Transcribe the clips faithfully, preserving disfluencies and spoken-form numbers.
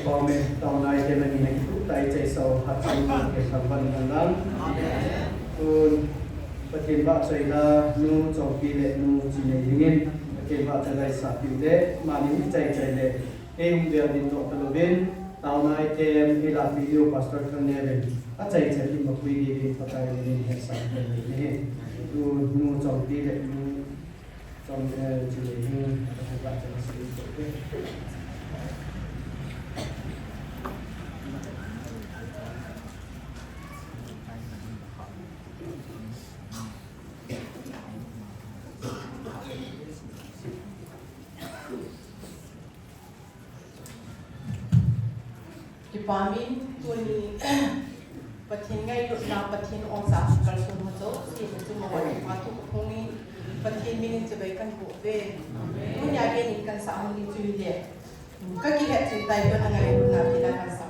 Amen. Taona ite mani na kitu tai chai sao hat chai ma ke sampan nang nang. Amen. Tun Pathen vahchoila nu Chongpi le nu Chinei dingin Pathen vahchoila isah piu le mani ichai chai le kei hung bia din toh talouvin taona ite ila video Pastor Thang Nevin achai chai in mapui dingin Pakai min in hetsah kan nei ni. Tun nu Chongpi le nu Chong, eh, Chinei dingin Pathen vahchoila isah piu le. Kipa min tuni Pathen ngailutna Pathen osa kalson ho jouse na chunga kipa thu kaphong in Pathen min in chibai kahin bol uve. Tunia gei in kahin sah hon ding chu hile. Ka kihet cheh tai tun angailutna kila kahin sah.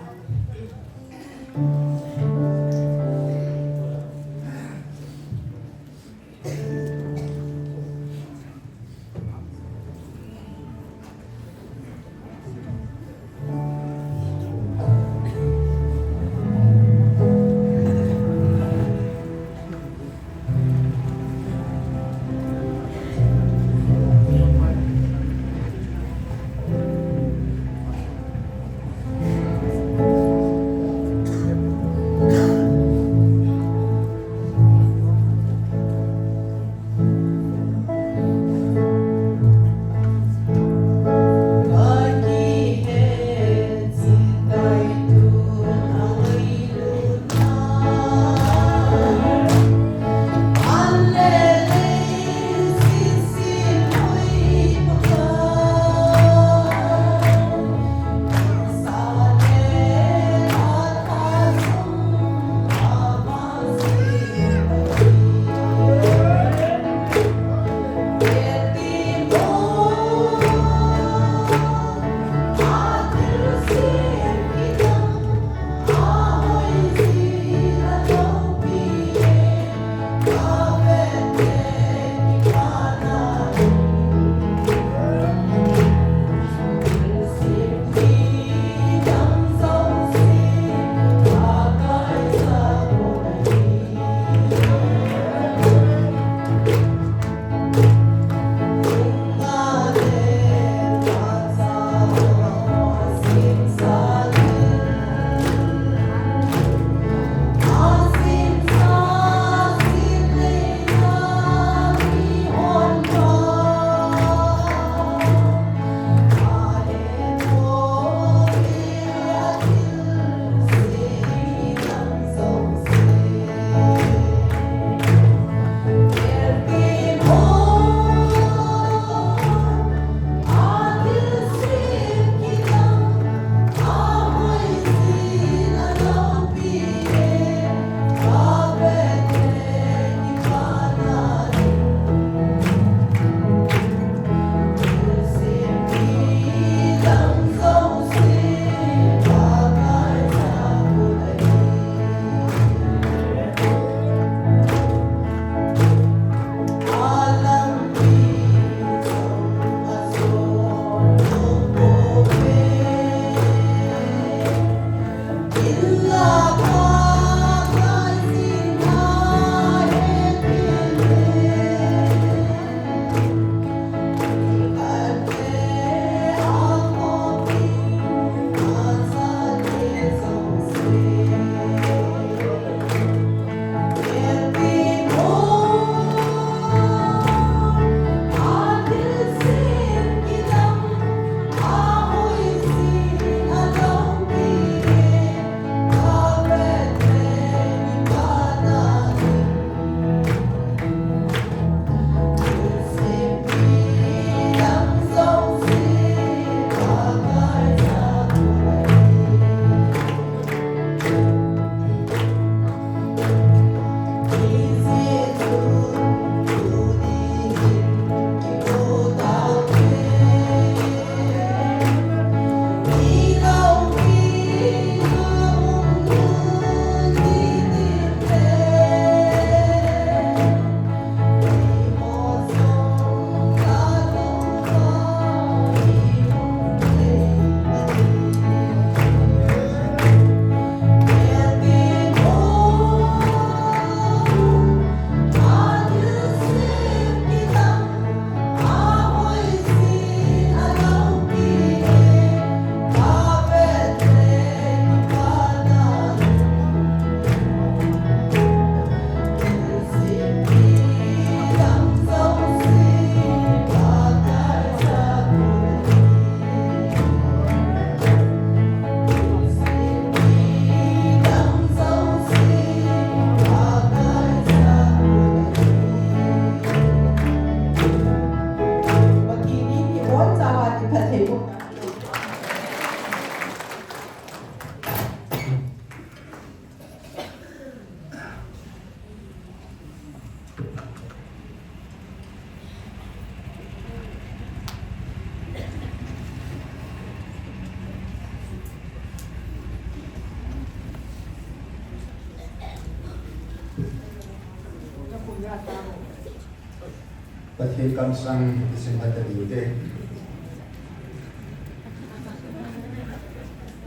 Pathen kamsang isim hata diu te.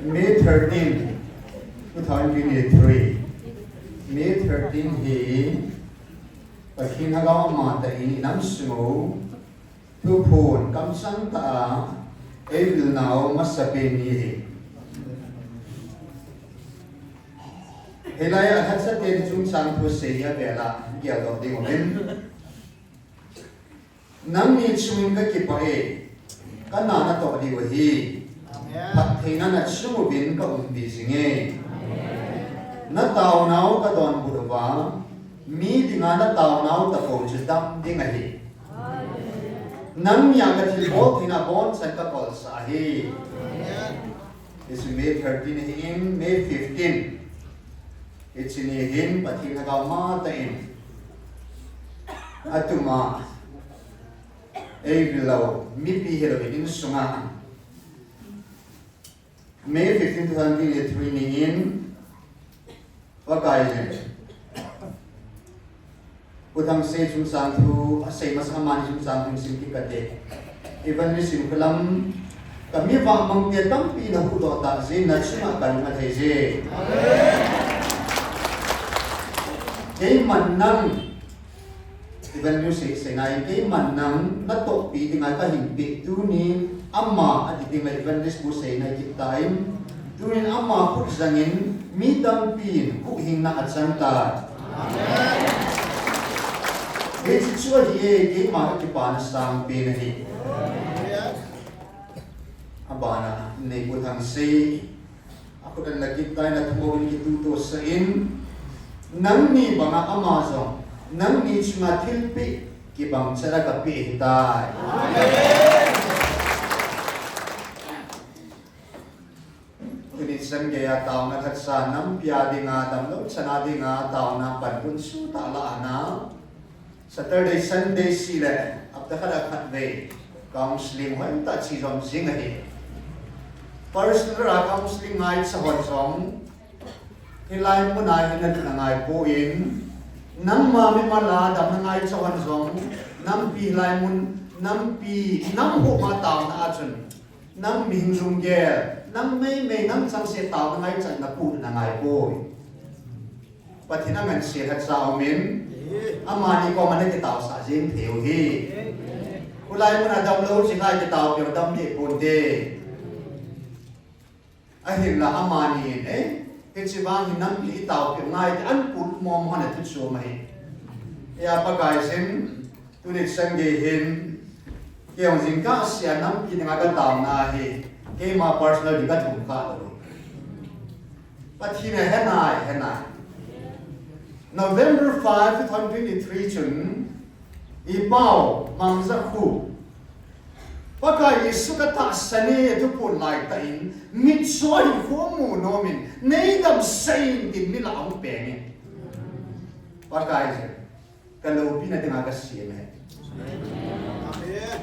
May thirteen, two thousand twenty-three. May thirteen hi Pathen Lhagao amatah in inam sung u thuphon kamsang tah a eivil nau masapen ni hi. Hilai a lhacha ten chungchang thu sei a vela geldoh ding uvin. Nangni chungin kakipah e, kana natoh diu ahi. Phattheina nachung uvin kaumpi jing e. Nataonau kadonbut uva, mi dinga nataonau tapou chu dam ding ahi. Nangnia kathilbol theina abonchan kakolsah ahi. Hiche May thirteen ahin, May fifteen. Hiche ni hin Pathen Lhagao amatah in atuma eivil lou, mipi hilou in insunga May fifteen, two thousand twenty-three ni in Pakai jeng. Pu Thangsei chungchang thu asei masang amani chungchang thu sim kit kate. Evangelist in khulam kami vangmang te tampi nahuhdoh tah jeh in nachunga kalung athei je. Keiman nang Evangelist sei, seinai keiman nang natohpi dinga kahinpeh tunin ama ati ding le Evangelist bu seinai kit tan. Tunin ama khut jangin mi tampin huhhingna achan tai. Hiche chu ahi e, keima kakipana sangpen ahi. Abana nei Pu Thangsei. Akhut anla kit tai, nathumou in kituto sah in, nangni banga ama jong nangni chunga thilpeh kibang chet a kapeh ahitai. Tuni chan geiya taona lhacha nampi a dinga damlou chana dinga taona panmun chu tah la ana. Saturday, Sunday seh le, hapta khat a khat vei, counseling hoitah chi jom jing ahi. Personal a counseling ngaicha hon jong, hilai muna hin nalut nangai poi, nangma mimal a damna ngaicha hon jong, nampi hilai mun, nampi, nang homa taona a chun, nang mihing lunggel, nang meimei, nang changseh taona ngaichat napu nangai poi. Pathen angansei lhacha umin, amani koma nakitaosah jing thei u hi. Hulai muna damlou china kitaopeh u dam deh ponte. Ahinla amani in, eh, hiche vang hi nampi itaopeh u ngai ti anpul mong hon athu chu ahi. Hia Pakai jeng, tuni chan gei hin, kei jong jingkah seh a nampi dinga kataona hi, keima personal ding kathum kha lou. Pathen in ahe nai, ahe nai. November five, two thousand twenty-three chun, i pau, Mangjakhu, Pakai Jesu katahsan e, athuphon laitah in, mitcho a hinkho amu nomin, neidamsah in tin mi lah a ahung peng e. Pakai jeng. Kaloupina dinga kasem e. Amen.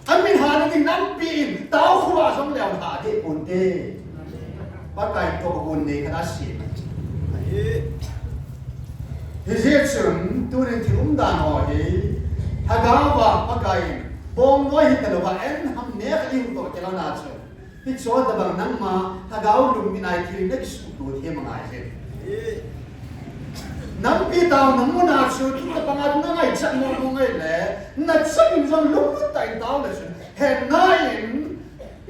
Amin hana ding nampi in, tao khu a jong leu hade ponte. Pakai toh gon nei kana sem e. Hijeh chun, tunin thil umdan ho hi, Lhagao va Pakai in, bong noi hita louva, en ham ne kha i huhdoh kit lou na chun. Hiche tabang nangma, Lhagao lungminai thil nakisuhto thei mangai jin. Nampi taona muna chu, tu tabang a nangaichat mong mong ngai le, nachang in jong lunglut tah in tao le chun, hennai in,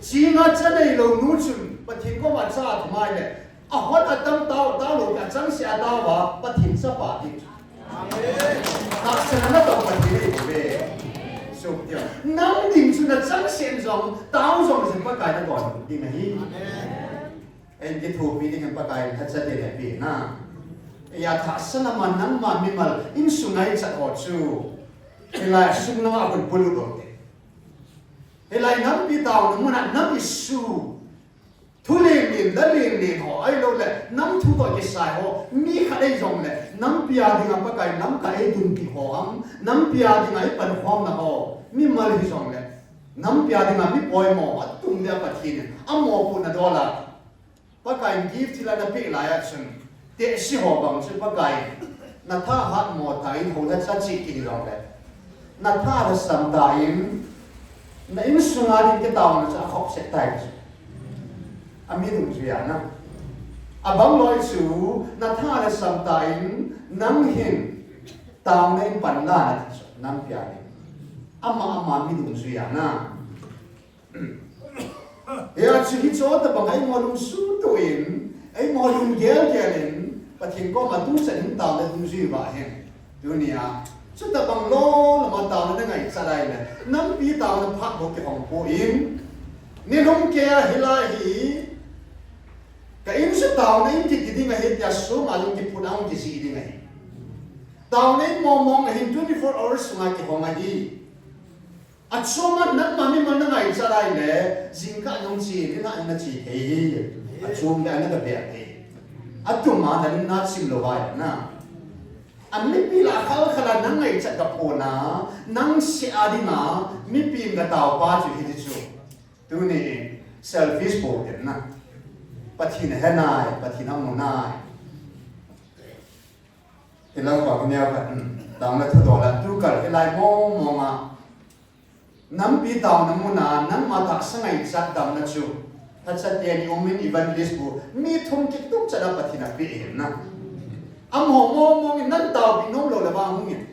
ching a cha neilou nu chun, Pathen koma cha athum ngai le, ahon atam tao, tao lou, achangseh a tao va, Pathen chapa ti. Amen. Tahsan a natong Pathen ahi ve. Suk tia. Nang ding chu nachangseh jong, tao jong jin Pakai nadon ding ahi. Amen. Eikithopi ding in Pakai lhacha te le pi na. Hia tahsan a man nangma mimal, insung ngaichat ho chu. Hilai sung nanga hun pulu lo te. Hilai nampi taona muna, nam issue. Thu lin lin, la lin lin ho, ahilou le, nam thu toh kisai ho, mi khat ahi jong le, nampi a dinga Pakai lamkai eidonpi ho ham, nampi a dinga eipankhomna ho, mimal hi jong le, nampi a dinga mi poimo ho, atum le a Pathen in, amopohna dol a, Pakai in gift thil a napeh lai a chun, tehse ho bang chu Pakai in, natha hatmo tah in houna cha chih kiti jong le. Na tha lhasam tan, na insunga ding kitaona chu akhop seh tai chu. Ami dungjuia na. Abang loi chu, na tha lhasam tan, nang hin taona in panla na ti chu, nampi a ding. Ama ama mi dungjuia na. Hia chu hiche tobang a eima lungsuh toh in, eima lunggel gel in, Pathen koma tuchan hin taona dungjui uva ahin. Tunia, chutabang loloma taona na ngaichat lai le, nampi taona phat bou kihong poi. Nilhum keiya hilai hi, ka in chu taona in kiti ding ahi tia sum a jong kiphut a jong kijih ding ahi. Taona in mong mong ahin twenty-four hours sunga kihong ahi. Achom a nangma mimal na ngaichat lai le, jingkah nung chi, nilhah nung na chi thei hi. Achom le ana ka beh thei. Atum a na lung na chim lou vai na. Amipi lah a khal khal a na ngaichat ka phona, nang seh a dinga, mipi in ka taopa chu hiti chu. Tuni in, selfish bou den na. Pathen ahe nai, Pathen amu nai. Hilai pa kine a khat, hmm, taona thudol a, tukal hilai mong mong a. Nampi taona muna, nangma tahsa ngaichat damna chu. Thacha teni um in evangelist bu, mi thum kitup chat a Pathen in apeh ahin na. Amaho mong mong in nang taopeh nom lou le vang hung in.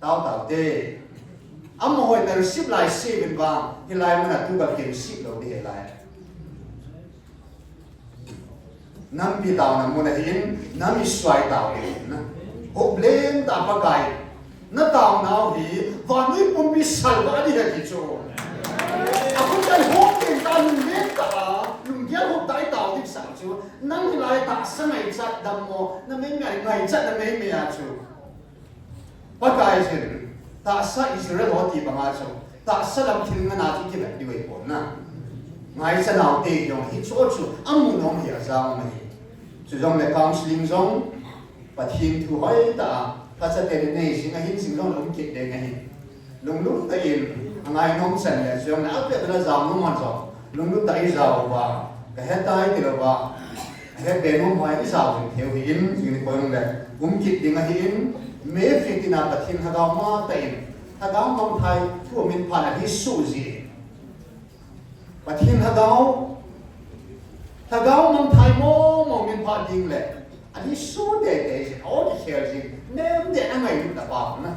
Tao tao te. Amaho in na receive lai seh uvin vang, hilai muna tukal kin receive lou ding hilai. Nampi taona mun ahin, na misuai tao ding na. Hop lentah Pakai. Na taonau hi, vannoi pumpi salvah ding ahi ti chu. Akhut a hop lentah, lunglentah a, lunggel hop tah a i tao ding sah chu. Nang hilai tahsa ngaichat dammo, na mei mei a ngaichat na mei mei a chu. Pakai jin, tahsa Israel ho ti banga chu, tahsa lam thil ngana chu kivet diu ahi pon na. Ngaichat nau te jong hiche chu amu nom hi ajao ahi. Chujongle counseling jong, Pathen thu hoitah a, thacha teni nei jing ahin jing jong um kit ding ahi. Lunglut tah in, angai nom chan le, chujongle apeh bela jao nom man jong, lunglut tah a i jao uva, ka hetai ti louva, Ahet be nom hoi i jao jing thei u ahin, jing nikho jong le, um kit ding ahin, May fifteen a Pathen Lhagao matah in, Lhagao mangthai thu amin phat a lhi suh ji. Pathen Lhagao, Lhagao mangthai mong mong min phat ding le, alhi suh tei tei ji, aw kikhel ji, nem tei a ngailut na pa na.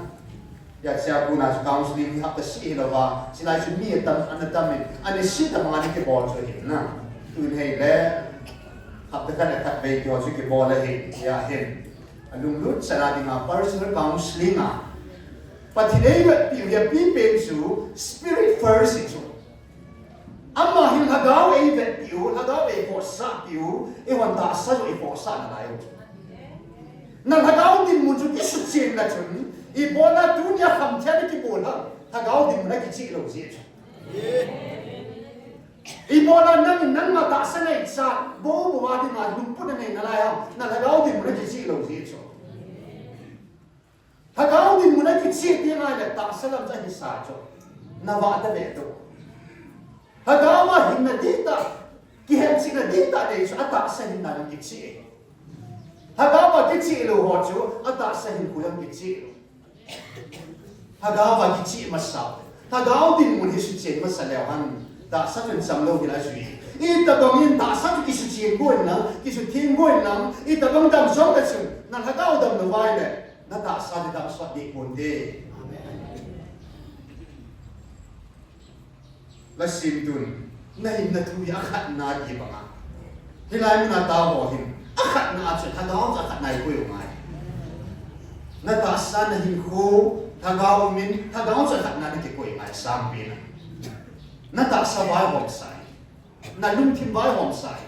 Hijeh a kona chu counseling hi hapta seh hilouva, chulai chu mi atam, ana tam in, ana seh tam a ana kibol chu ahi na. Tun hile, hapta khat le khat vei kihou chu kibol ahi, hijeh hin. Alunglut chan a dinga personal counseling a. Pathen eivetpi u hi apipen chu spirit first hi chu. Ama hin Lhagao eivetpi u, Lhagao eihohsahpi u, eihon tahsa jong eihohsah nalai u. Na Lhagao dinmun chu kisuchen na chun, ibola tunia khamthei a kibol ham, Lhagao dinmun a kicheh lou jeh chu. Ibola nang, nangma tahsa neichat, bou bou a dinga lungput nanei nalai ham, na Lhagao dinmun a kicheh lou jeh chu. Lhagao dinmun a kicheh teng ahile tahsa lam chu ahisa chu. Na vah ta ve tu. Lhagao a hinna dihtah, kihetchetna dihtah nei chu atahsa hinna lam kicheh. Lhagao a kicheh lou ho chu atahsa hinkho lam kicheh lou. Lhagao a kicheh masa. Lhagao dinmun hi suchen masa leu hen. Tahsa chun chamlou hila jui. Itobang in tahsa chu kisuchen bou in lang, kisutheng bou in lang, itobang dam jong le chun, na Lhagao dam lou vai le. Na tahsa chu dam sot deh ponte. Lasim tun, na hinna thu hi akhatna ti banga. Hilai muna tao ho hin, akhatna a chu Lhagao chu akhatna i koi u ngai. Na tahsa na hinkho, Lhagao min, Lhagao chu akhatna na kikoi ngai, sangpen a. Na tahsa vaihom sa hi. Na lungthim vaihom sa hi.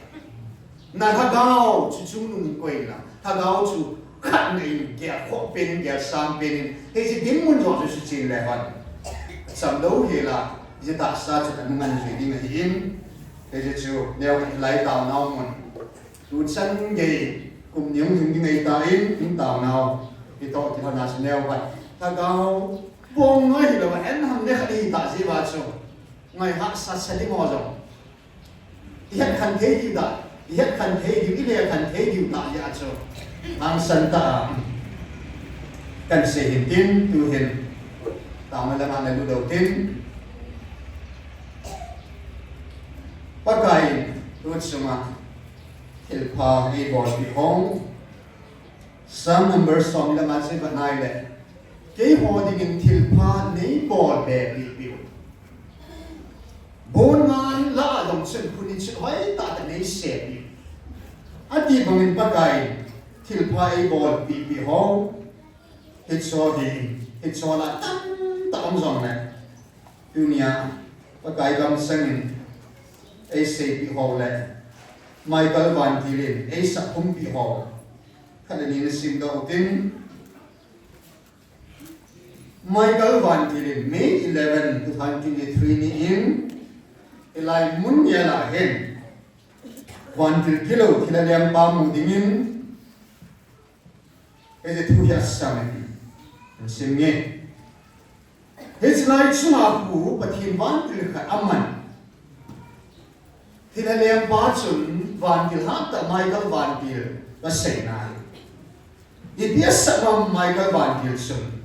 Na Lhagao chu chungnung in koi in lang. Lhagao chu khatna in gelkhoh pen in, gelsang pen in. Hiche dinmun jong chu suchen le hen. Chamlou hela, hiche tahsa chu anung anjui ding ahin. Hiche chu neo hilai taonau mun. Tuchan gei, kum ni hung lhing ding ahitan, hung taonau. Hitoh kilhona chu neo hen. Lhagao, bong noi hilouva, en ham ne khat hita jeh uva chu. Ngai hahsat sa ding ho jong. I hetkhen thei diu da, i hetkhen thei diu, i lekhen thei diu da jeh a chu. Hangsan tah a. Kan sei hin tin, tu hin. Tama lama na ludo tin. Pakai, tu chunga thilpha eibolpeh ho. Psalm number som le nga chu ivet nai le, keiho dingin thilpha neibolpeh peh peh u. Bon ngan la dong chun khun in chun hoitah tah neisepeh u. Ati bangin Pakai, thilpha eibolpeh peh ho. Hicho hi, hicho la tamtah um jongle, tunia Pakai kamsangin eiseipeh ho le Michael Vantil in eisakhum peh ho, khat le ni nasim doh utin. Michael Vantil in May eleven, two thousand twenty-three ni in, hilai mun gel a hin vantil kilou thilha lengpa mu dingin, hiche thu hi asam e. Sim nge. Hiche lai chunga khu Pathen vantil khat aman. Thilha lengpa chun vantil hattah Michael Vantil kaseina ahi. Ipi asam ham Michael Vantil chun,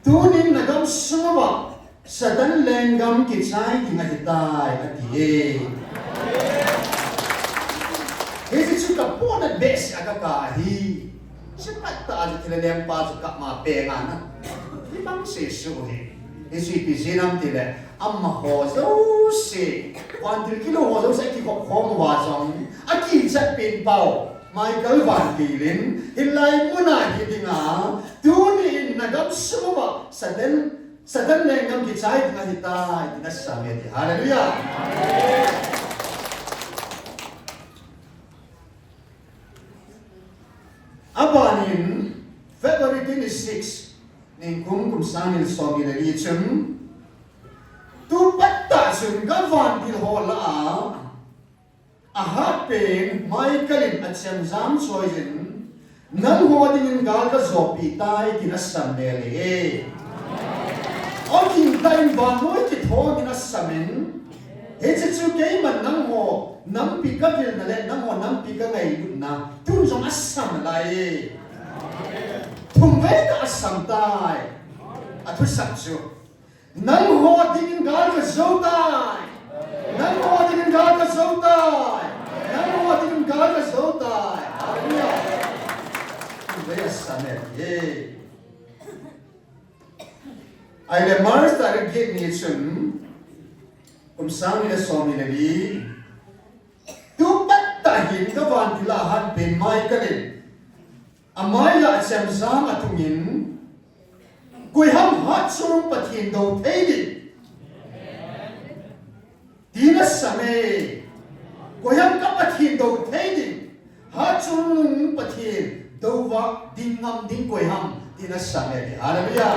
tunin nagam sunguva Satan lenggam kichai ding ahitai, ati e. Hiche chu kapohnat behseh a kakap ahi. Chiphat tah a chu thilha lengpa chu kap ma peng a na. Hibang sesu hi. Hiche ipi jeh ham tile, amaho jouse, vantil kilou ho jouse akikhop khom uva jong, akichat pen pau Michael Vantil in, hilai muna hi dinga, tunin nagam sunguva Satan, Satan lenggam kichai ding ahitai, tin asam e ati. Hallelujah. Abanin, February twenty-six, ningkum kum sang ni le som ni le li chun, tu pat tah chun ka vantil ho lah a, ahatpen Michael in achemjam choi jin, nangho dingin gal kajopeh tai, tin asam lele e. Aw, kingtah in vannoi kitho ding asam in, hiche chu keiman nangho nampi kavilna le nangho nampi kangailutna tun jong asam nalai e. Thumvei tah asam tai. Athusam chu, nangho dingin gal kajo tai. Nangho dingin gal kajo tai. Nangho dingin gal kajo tai. Hallelujah. Thumvei asam e. Ahile March tarik get ni chun, kum sang ni le som ni le li, tu pat tah hin ka vantil a ahatpen Michael in amai lah a chemjam athung in, koiham hatchungnung Pathen dou thei ding, tin asam e. Koiham ka Pathen dou thei ding, hatchungnung Pathen dou va ding ngam ding koiham, tin asam e. Hallelujah.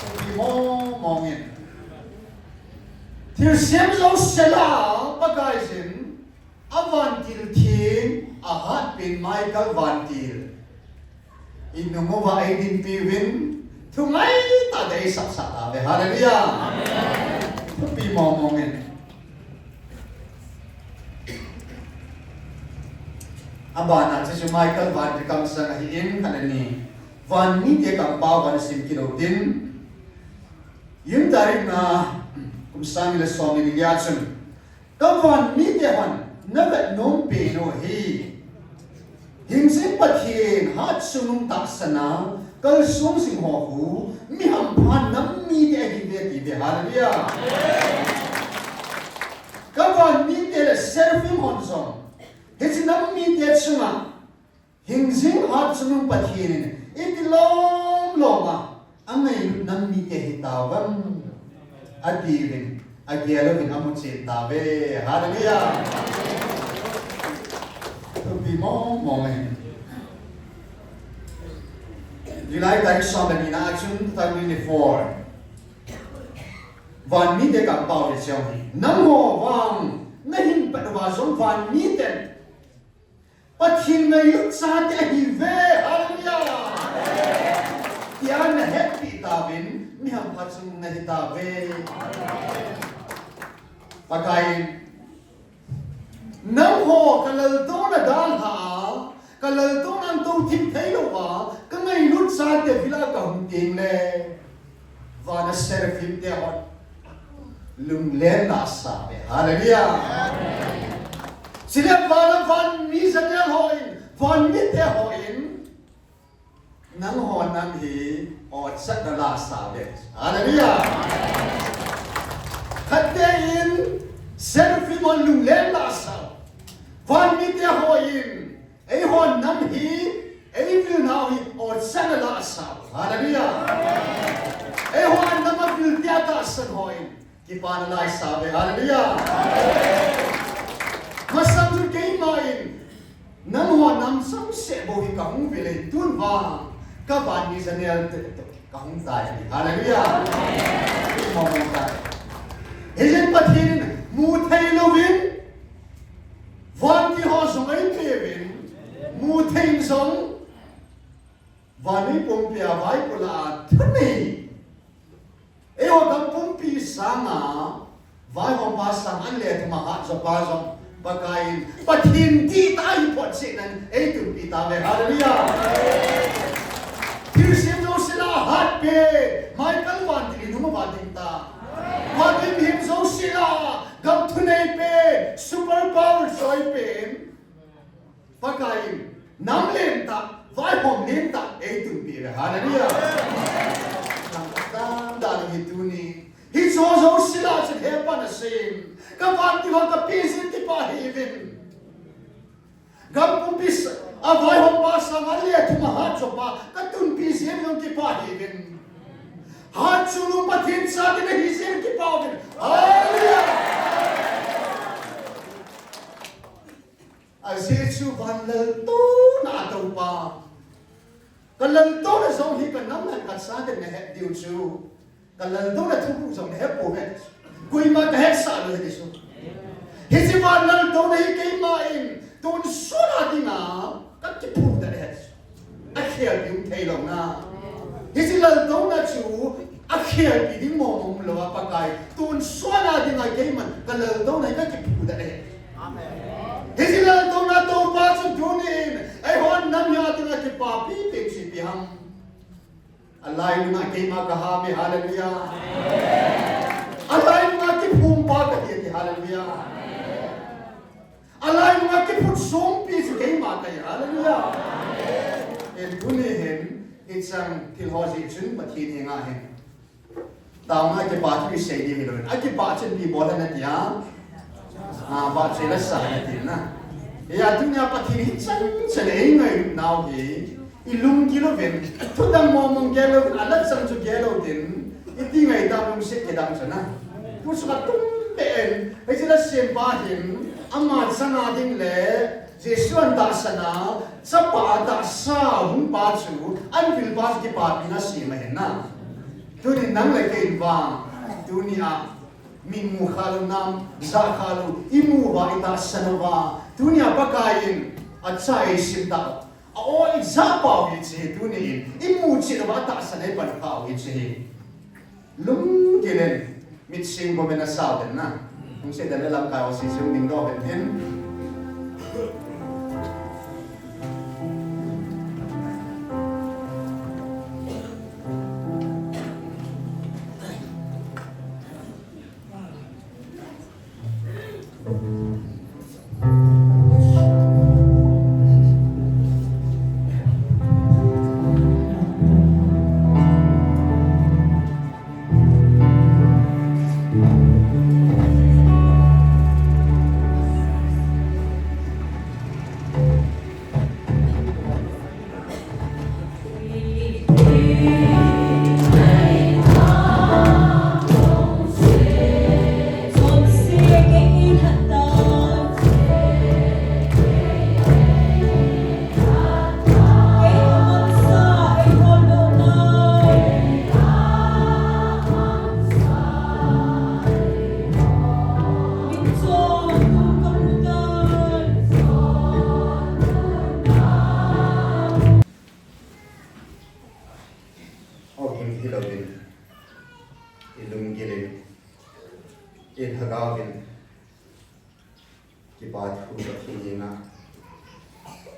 Thupi mong mong in. Thilsem jouse lah a Pakai jin, avantil theng, ahatpen Michael vantil, inung uva eidinpi uvin, thu ngaitah a eisapsah tauve. Hallelujah. Thupi mong mong in. Abana chu Michael vantil kamsang ahin, khat le ni. Van mite kampao vang sim kit u tin. June tarik nga, kum sang ni le som ni le li a chun, ka van mite hon navet nom pen u hi, hingjing Pathen hatchungnung tahsan a kalsong jing ho khu mi hampha nam mite ahiuve, ati uve. Hallelujah. Ka van mite le Seraphim hon jong hiche nam mite chunga hingjing hatchungnung Pathen in iti lom lom a angailut nam mite ahitauvam, ati uvin, agel uvin amu chen tauve. Hallelujah. Thupi mong mong e. July tarik som le ni na a chun two thousand twenty-four, van mite kampao le cheu hi, nangho vang nahin pat uva jong van miten Pathen ngailut chate ahiuve. Hallelujah. Tia nahetpi tauvin, mi hampha chung nahitauve. Pakai in, nangho kalaltouna dalha a, kalaltouna tou thim thei lou a, kangailut chate vil a kahung teng le, Vana seraphim te hon lunglen la asauve. Hallelujah. Chule vana van mi janel hon, van mite hon, nangho nam hi otchatna la asauve. Hallelujah. Khatvei in seraphim hon lunglen la asau. Van mite hon, eiho nam hi, eivil nau hi otchatna la asau. Hallelujah. Eiho nam avil tia tahsan hon kipana la asauve. Hallelujah. Masang chu keiman, nangho nam samseh bou hi kahung vil e, tun vang kavan mi janel te, te, kahung tai. Hallelujah. Hijeh in Pathen in mu thei louvin, van ti ho jong eipeuvin, mu thei in jong, vannoi pumpi a vaipo la a thunei, eiho gam pumpi sanga vaihompa sang an le thum a hat jopa jong, Pakai in Pathen dihtah a iphotchetnan eitunpi tauve. Hallelujah. Thilsem jouse lah a hatpen Michael Vantil in hung ava ding ta. Vantil mihem jouse lah a gam thunei pen, super power joipen Pakai in nam lentah, vaihom lentah eitunpi uve. Hallelujah. Nam dan dan hi tuni. Hiche jouse lah a chun hepan asem. Kavantil ho kapeh jeh in kipah ahiuvin. Gam pumpi sa, a vaihompa sang an le thum a hat jopa katunpi jeh in jong kipah ahiuvin. Hatchungnung Pathen chate nahi jeh in kipah uvin. Hallelujah. Ajeh chu van laltouna a toupa. Ka laltouna jong hi ka nam le ka chate nahet diu chu. Ka laltouna thuguh jong nahet pouve. Koima kahetsah lou ahi ti chu. Hiche van laltouna hi keiman tonsot a dinga kakiphudet ahi. Akhelpi um thei louna. Hiche laltouna chu akhelpi ding mong mong umlouva Pakai, tonsot a dinga keiman ka laltouna hi kakiphudet ahi. Amen. Hiche laltouna toupa chun tunin, eiho nam hi a dinga kipapi pen chu ipi ham. Alainunga keima kaham e, hallelujah. Alainunga kiphumpa kahi e, hallelujah. Alainunga kiphut songpi chu keima kahi, hallelujah. Hin tuni hin, hicheng thil ho jeh chun Pathen henga hin taona kipah thu isei ding hilou. Akipah chun ipi bol ham natia? Ah, vahchoi la sa natina. Hia tunia Pathen hi chan chan eingailut nau hi ilunggil uvin, thudang mong mong gel louvin, alat chang chu gel lou din, iti ngaidam lungset kidang chana. Pu chu katum pen, hiche la sempa hin, ama changa ding le, Jesu an tahsan a, chapa tahsa hungpa chu, an vilpa chu kipapina asem ahin na. Tuni nang le kei vang, tunia, min mu khalou nam, ja khalou, imu uva, itahsan uva, tunia Pakai in, acha eisim tah, a-o ijah pau hiche, tunin, imu chet uva, atahsan eipan khau hiche. Lunggil in, mit sing bom in asao den na. Hung sei den le lamkai ho sei sei ding doh ben hin. Oging hilouvin, ilunggil in, ilhagao vin, kipa thu Pathen henga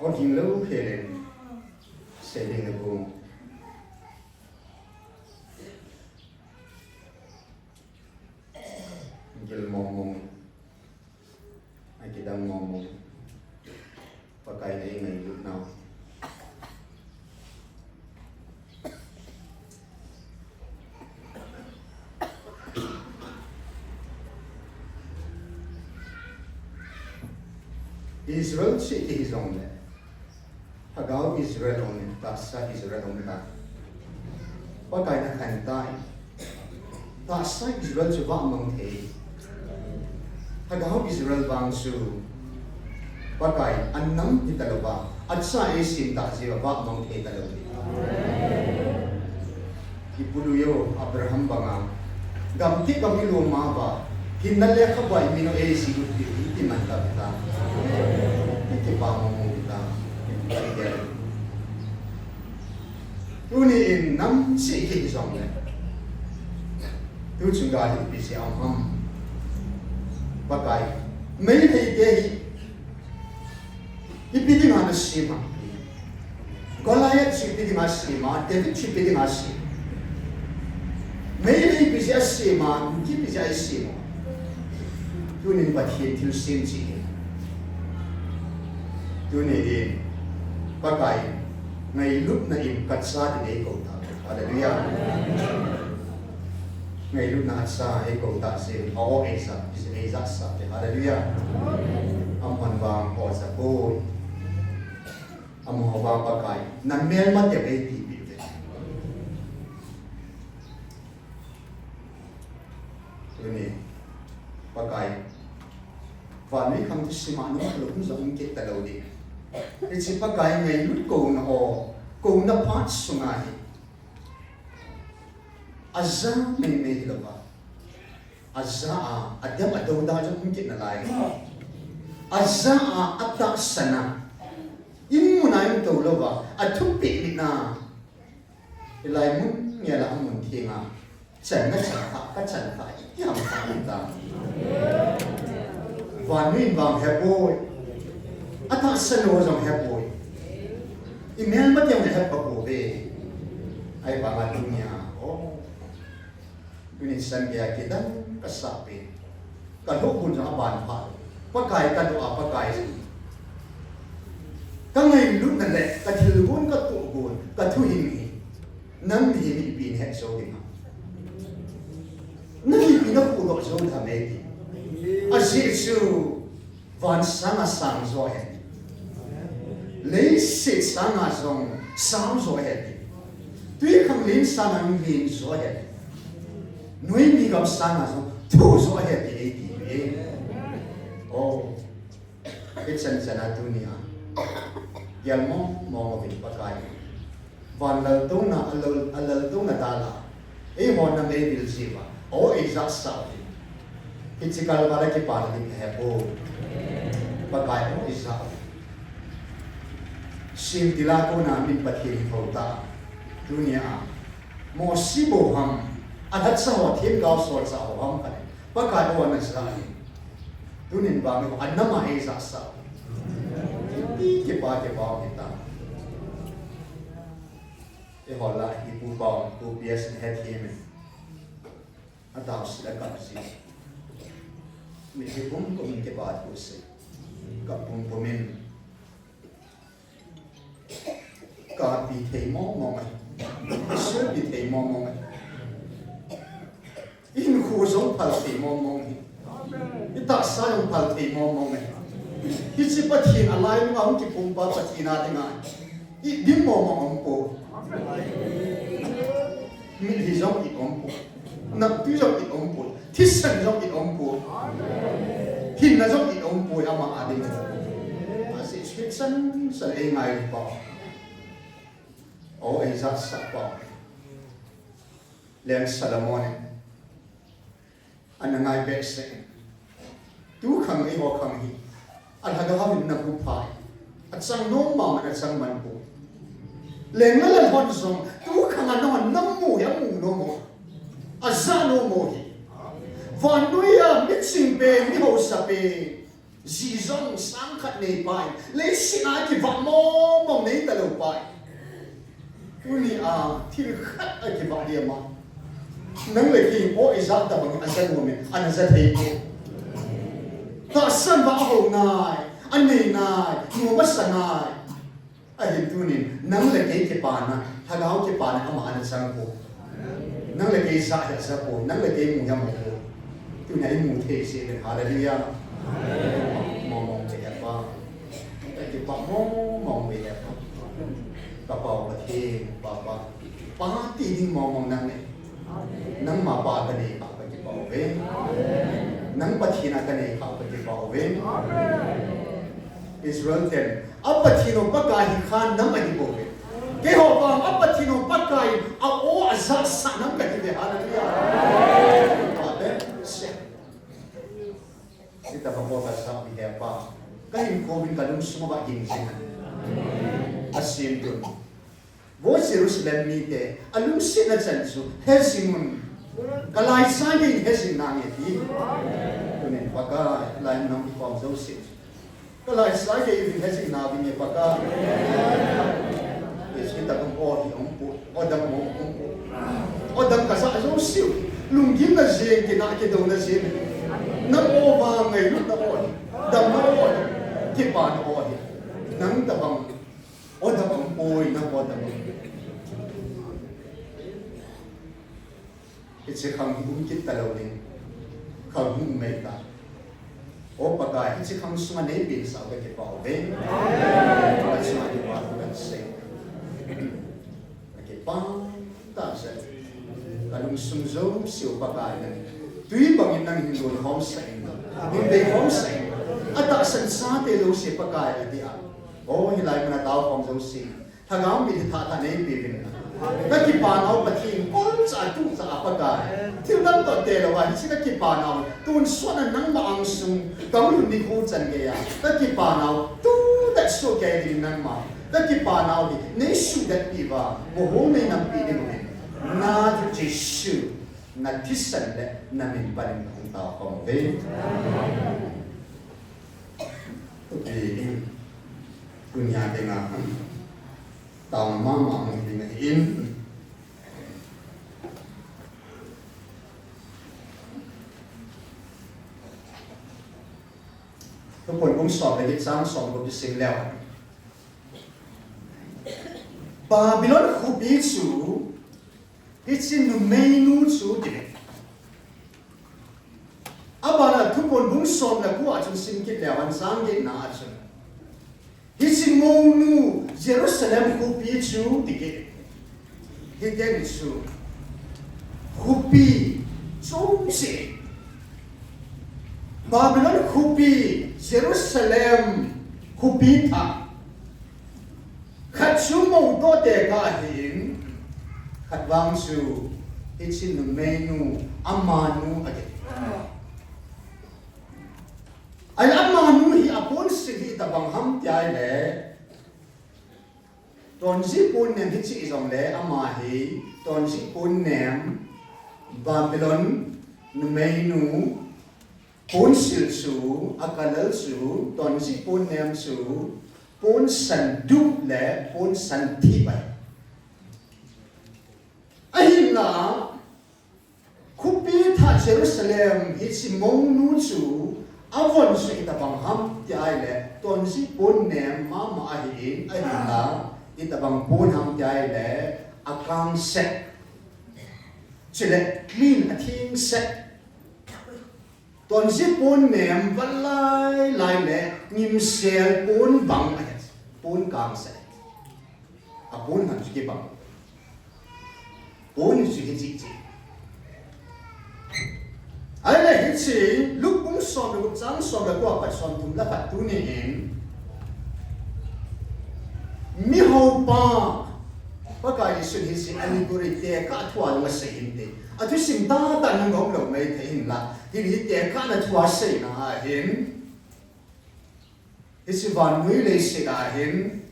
oging lou khel in, sei ding nabol. Mong mong. Akidang mong mong. Pakai in eingailut nau. Israel cheh kihi jongle, lhagao Israel um in, tahsa Israel um ta. Pakai in akhen tai. Tahsa Israel chu vahmang thei. Lhagao Israel vang chu Pakai in anam hita louva, acha eisem tah jeh uva vahmang thei talou hi. Ipu Lui u Abraham banga, gam ti gam ilum uva, hinna lekhabua imin u eisem u ti, iti man ta ta. Iti pa mong mong ta. Tuni in nam cheh kihi jongle, tu chunga hi ipi jeh a um ham? Pakai, Meitei te hi ipi dinga nasem ham? Goliath chu ipi dinga asem a, David chu ipi dinga asem? Meitei ipi jeh a asem a, ipi jeh a asem a? Tunin Pathen thilsem cheh hi. Tuni in Pakai in ngailutna in kacha tin eikou ta. Hallelujah. Ngailutna acha eikou tah jeh in, aw eija, eijasah te. Hallelujah. Aman vang aw ja poi. Amaho vang Pakai, namelma teu eitipi uve. Tuni, Pakai, vannoi khang thusim a nangma lungthim jong um kit talou ding. Hiche Pakai ngailut kouna aw, kouna phat sunga hi, aja meimei hilouva, aja a, adem adouda jong um kit nalai. Aja a, atahsan a, in mun a in tou louva, athupeh nina, hilai mun ngel a amun theng a, channa chan kha, kachan kha, iti ham kha in ta. Vannoi in vang hepoi. Atahsan lou jong hepoi. Imelma teu jong hepa pouve. Ahivanga tunia, aw, tunin Sunday a kidang kasah pen, kalhohgun jong aban pha. Pakai kadoh a, Pakai, kangailutna le kathilgon, katohgon, kathuhing hi nang nahin ipi nahet jou ding ham? Nang ipi nakhuhdoh jou ding ham eiti. Ajeh chu, van sanga sang jo ahi. Leiset sanga jong sang jo ahi. Twikhanglen sanga len jo ahi. Noimi gam sanga jong thu jo ahi ti eiti e. Oh, hichan chana tunia, gel mong mong uvin Pakai. Van laltouna, alal-, alaltouna dalha, eiho nam eivil jiuva, aw eijasah uvin. Hiche kalval a kipana ding kahepoi. Pakai aw eija uvin. Semtil a kona min Pathen hi thou ta. Tunia, Mosi bou ham, alhacha ho, themgao solchah ho ham khat, Pakai aw ana ja uvin. Tunin vang eiho anam a eijasah uvin. Kipa, kipa, kipa hita. Eiho lah a hi Pu Pau, Pu P S in hethem in, ataoset a kap jin. Mitlhi pum pum in kipa thu asei. Kap pum pum in, kapi thei mong mong ahi. Sulpi thei mong mong ahi. Ihinkho jong phal thei mong mong ahi. Itahsa jong phal thei mong mong ahi. Hiche Pathen alainunga hung kipumpa Pathen a dinga idim mong mong aumpoi. Mitlhi jong it aumpoi. Naptui jong it aumpoi. Thisan jong it aumpoi. Hinna jong it aumpoi ama a dinga. Ajeh chu hichan chan eingailu pau, aw eijasah pau. Leng Solomon in ana ngai behseh in, tukhang eiho khang hi, alhagao in nahuphai, achang nom mama in achang man poi. Leng le lal hon jong tukhang a nahon namu hi amu nom u, aja nom u ahi. Vannoi a miching pen, mihausa pen, ji jong sang khat neipa in, leiset a kivah mong mong neita lou pa in, tunia thil khat akivah dia ma, Nang le kei in aw ija tabang a ja nom in, ana ja thei poi. Tahsan vah a hou nai, a nei nai, nom a sa nai. Ahin tunin, nang le kei kipana, Lhagao kipana ama ana chang poi. Nang le kei ja hi a ja poi, nang le kei mu hi a mu poi. Tunia i mu thei jeh in, hallelujah. Mong mong ve he Pa. Ka kipah mong mong ve he Pa. Ka Pa u Pathen, Papa. Pa ti ding mong mong nang ahi. Nangma pa ka nei kha ka kipah uve. Nang Pathen a ka nei kha ka kipah uve. Israel ten, a Pathen u Pakai hi kha nam ahi bouve. Keiho vang a Pathen u Pakai a aw a ja sah nam kahiuve. Hallelujah. Amen. Hitabang aw ka ja mi he Pa. Ka hinkho in ka lungsung uva ging jing in. Ahin tun. Vo Jerusalem mite, a lungsetna chan chu hejing un. Ka laichai gei in hejing nange ti. Tunin Pakai, lai nang i khom jouse. Ka laichai gei in hejing nange Pakai. Hitabang aw hi um poi, aw dang um poi. Aw dang ka ja jouse. Lunggimna jeng, kinah kidouna jeng. Na aw vang ngailutna aw hi. Damna aw hi. Kipana aw hi. Nang tabang. Aw dang um poi, nang aw dang um. Hiche khang hi um kit talou ding. Khang hi um mai ta. O Pakai, hiche khang sunga nei pehsah u ka kipah uve. Ka chunga kipah thu kasei. Ka kipah tah jeh. Ka lungsung jouse u Pakai nang. Tui bangin nang hin loi khom sah in. Hin bei khom sah in. Atahsan chate jouse Pakai ati a. O, hilai muna tao khom jouse. Lhagao mit hi thah thah nei peuvin. Ka kipanau Pathen, kolcha tucha a Pakai. Thil dang toh telou a, hiche ka kipanau. Tonsot a nangma angsung, ka hung lhun nikho chan geiya. Ka kipanau, tu tah soh kei ding nangma. Ka kipanau hi, nei suhdet peh uva, moho nei nampi ding uvin. Na thu Jesu, na thisan le na min panin ka hung tao khom uve. Tupi in, tunia dinga, taona mama hung ding ahin. Thuphon bung som le get chang som gup i sim leu. Babylon khopi chu, hiche numeinu chu ti. Abana Thuphon bung som le ko a chun sim kit leu hen chang getna a chun. Hiche mounu Jerusalem khopi chu ti kit. Hiti chu. Khopi chu se. Babylon khopi, Jerusalem khopi thah. Khat chu mou toh tekah ahin, khat vang chu hiche numeinu, amanu ati. Ahile amanu hi aponsil hi itabang ham ti ahile, Tonjih ponnem hiche jongle ama hi, Tonjih ponnem Babylon numeinu, ponsil chu, akalal chu, Tonjih ponnem chu, ponsan dup le ponsan thip ahi. Ahinla, khopi thah Jerusalem hiche mounu chu, avon chu itabang ham ti ahile, Tonjih ponnem mama ahin, ahinla, itabang pon ham ti ahile, akangset. Chule clean, athengset. Tonjih ponnem val lai lai le ngimsel pon bang ahi. Pon kangset. Apon han chu kibang. Pon chu hiche chu. Ahile hiche, Luke bung som le gup chang som le ko a pat som thum le khat tunin. Mihoupa, Pakai Jesun hiche allegory tekah thua jong asei hinte. Athusim tahtah nung gom lou maithei hinla. Hiche tekahna thua seina ahin. Hiche vannoi leiset a hin,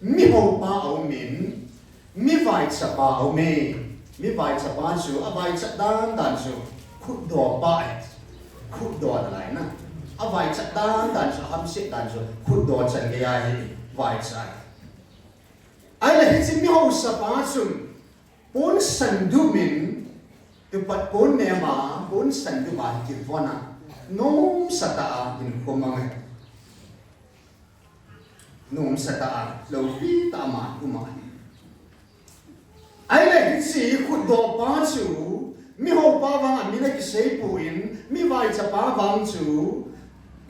mihoupa aumin, mivaichapa aume, mivaichapa chu, avaichat dan dan chu, khutdopa ahi, khutdo nalai na. Avaichat dan dan chu, ahamset dan chu, khutdo chan geiya hi, vaichat. Ahile hiche mihousapa chun, ponsan dup in, Tupat kon nema, kon san tupa kivona. Nomsa tah a hinkho mang e. Nomsa tah a, loupi tah a ama um a. Ahile hiche khutdoh pa chu, miho pa vang amin akisei poi, mi vaicha pa vang chu,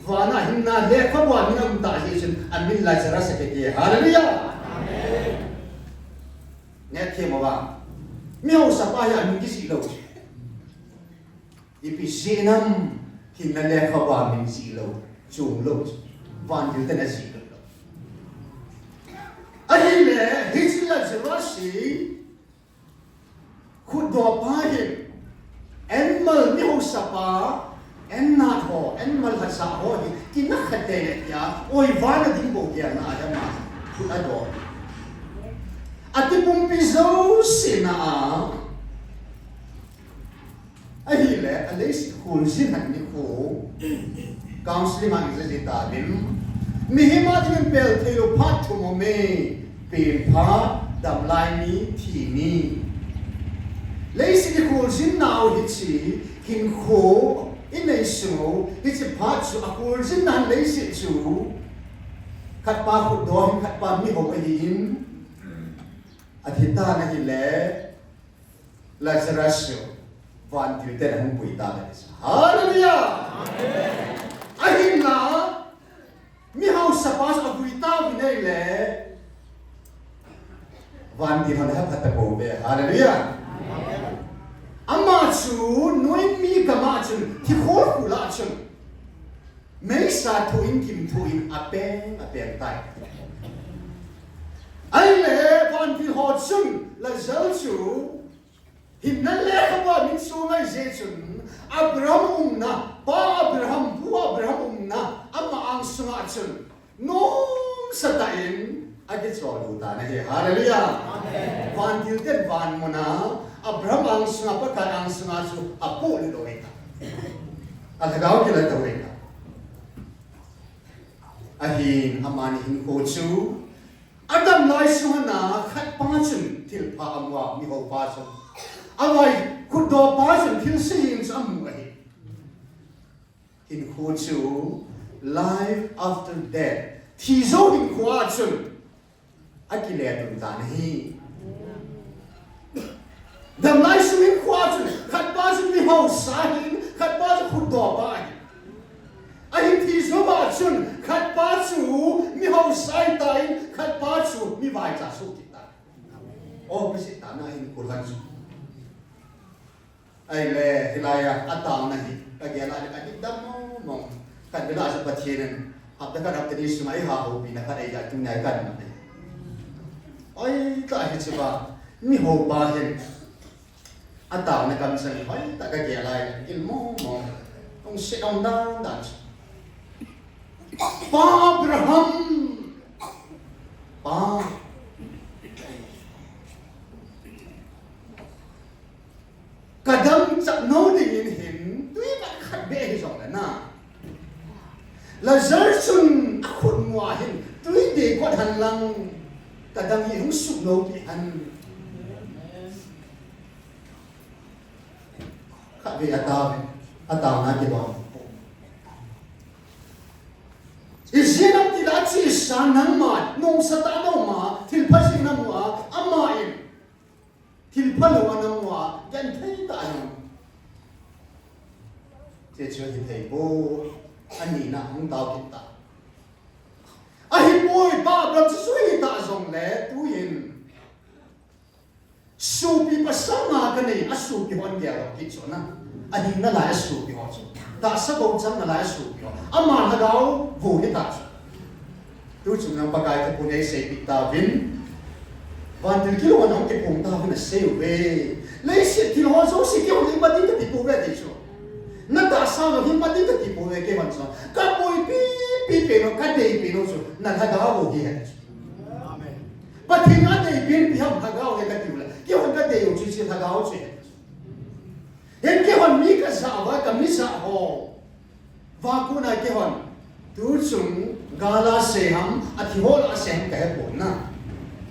vana hinna lekhabua min aum tah jeh chun, amin Lazarus akiti. Hallelujah! Amen. Nge themo va. Mihaosa pa hi amin kijih lou. Ipi jeh ham, hinna lekhabua min jih lou, chom lou, vantil ten ajih lou. Ahile, hiche Lazarus hi, khutdoh pa hin, animal mihaosa pa, animal ho, animal haosa ho hi, kina khat teng le tia, oi vana ding bou gelna a ama, khut adoh. Ati pumpi jouse na a, Ahile, a leiset kholjin han nikho. Counseling a ija ji tauvin. Mihem a dingin pel theilou phat thum aume. Pen phat, damlai ni, thi ni. Leiset ikholjin nau hiche, hinkho, inei sung u, hiche phat chu akholjin nan leiset chu. Khat pa khutdoh hin, khat pa mihao ahin. Athi tan ahile, Lazarus chu vantil ten ahung pui tan ahi. Hallelujah! Ahinla, mihaosa pa chu avui tauvin ahile, vantil hon ahepha tapouve. Hallelujah! Ama chu, noimi gam a chun, thikhol khul a chun, meisa thoh in, kim thoh in, apeng, apeng tai. Ahile, vantil ho chun, Lazarus chu, hinna lekhabua min chu angai jeh chun, Abraham umna, pa Abraham, pu Abraham umna, ama angsunga chun, nomsa tah in, akichol lut tan ahi. Hallelujah! Amen. Vantil ten van muna, Abraham angsunga, Pakai angsunga chu, apolut u ahitai. Alhagao kilah tah u ahitai. Ahin, amani hinkho chu, Adam lai sunga khat pa chun thilpha amu a, mihaopa chun. Avai khutdoh pa chun thilse jeng chu amu ahi. Hinkho chu life after death. Thi jou hinkho a chun akilet um tan ahi. Damlai sung hinkho a chun, khat pa chu mihaosa ahin, khat pa chu khutdoh pa ahin. Ahin thi jou a chun, khat pa chu mihaosa ahitan, khat pa chu mivaicha soh kit tan. Opposite tan ahin khutdoh chu. Ahile, hilai a, ataona hi, kagel a le, kading dam mong mong. Khatvei a chu Pathen in, hapta khat hapta ni sunga eihahoupi na khat eija tunia ikan na. Oi, ta hiche pa, mihaopa hin. Ataona kamchang hi, oi, ta kagel a le, gil mong mong. Hung se hung dan dan. Pa Abraham. Pa. Kadam chah nom dingin hin, tui vat khat beh hijongle na. Lazar chun akhut mu a hin, tui dei kot hen lang, kadam hi hung suh nom peh hen. Khatvei ataovin, ataona kidon. Ijeh inem itile achesa nangma, nungsatah a nangma, thilpha jing namu a, ama in. Thilpha lou a namu a, genthei tah a namu. Hiche chu hithei poi, anina hung tao kit ta. Ahipoi, pa Abraham chu sui ta jongle, tuin. Sopi pasal nga kanei, asopi hon dia lo kit chu na. Ahin nalai asopi ho chu. Tahsa bou chang nalai asopi ho. Ama lhagao bou hita chu. Tuchung nang Pakai thupha nei seipeh tauvin. Vantil kilhon hung kiphong tauvin asei uve. Leiset thil ho jouse kihon ima ding kati pouve ti chu. Natahsa ho ima ding kati pouve kihon chu. Kaboipi, pi pen u, kadeipen u chu. Nalhagao bou hi ahi chu. Amen. Pathen adeipen ipi ham lhagao hi kati u le. Kihon kadei u chu hiche lhagao chu ahi. Hin kihon mi kajah uva, kami jah ho. Vakuna kihon. Tuchung gala sei ham, athi ho lah a sei ham kahepon na.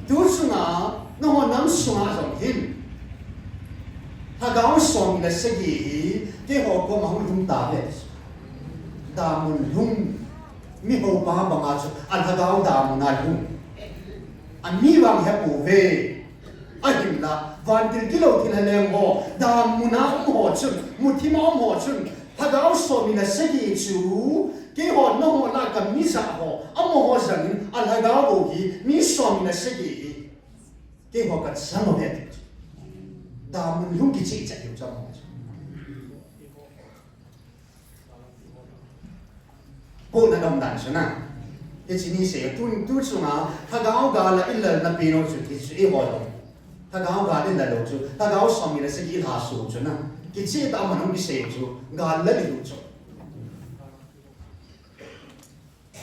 Tuchunga, nangho nam sunga jong hin. Lhagao somni le sagi hi keiho koma hung lhung tauve. Damun lhung. Miho pa banga chu alhagao damun a lhung. Ami vang hepouve. Ahinla, vantil gilou thilha leng ho, damun a um ho chun, muthim a um ho chun, lhagao somni le sagi chu, keiho nangho lah a kamija ho, amaho jangin, alhagao bou hi, mi somni le sagi hi. Keiho kachang uve. Damun lhung kicheh cheh u chang uve. Kona dam dan chu na. Hiche ni sei tu, tu chunga, lhagao gal a ilal na pen u chu, ti chu eiho jong. Lhagao gal ilal u chu, lhagao somni le sagi ilha soh u chu na. Kicheh tah a man hung kisei u chu, gal lal u chu.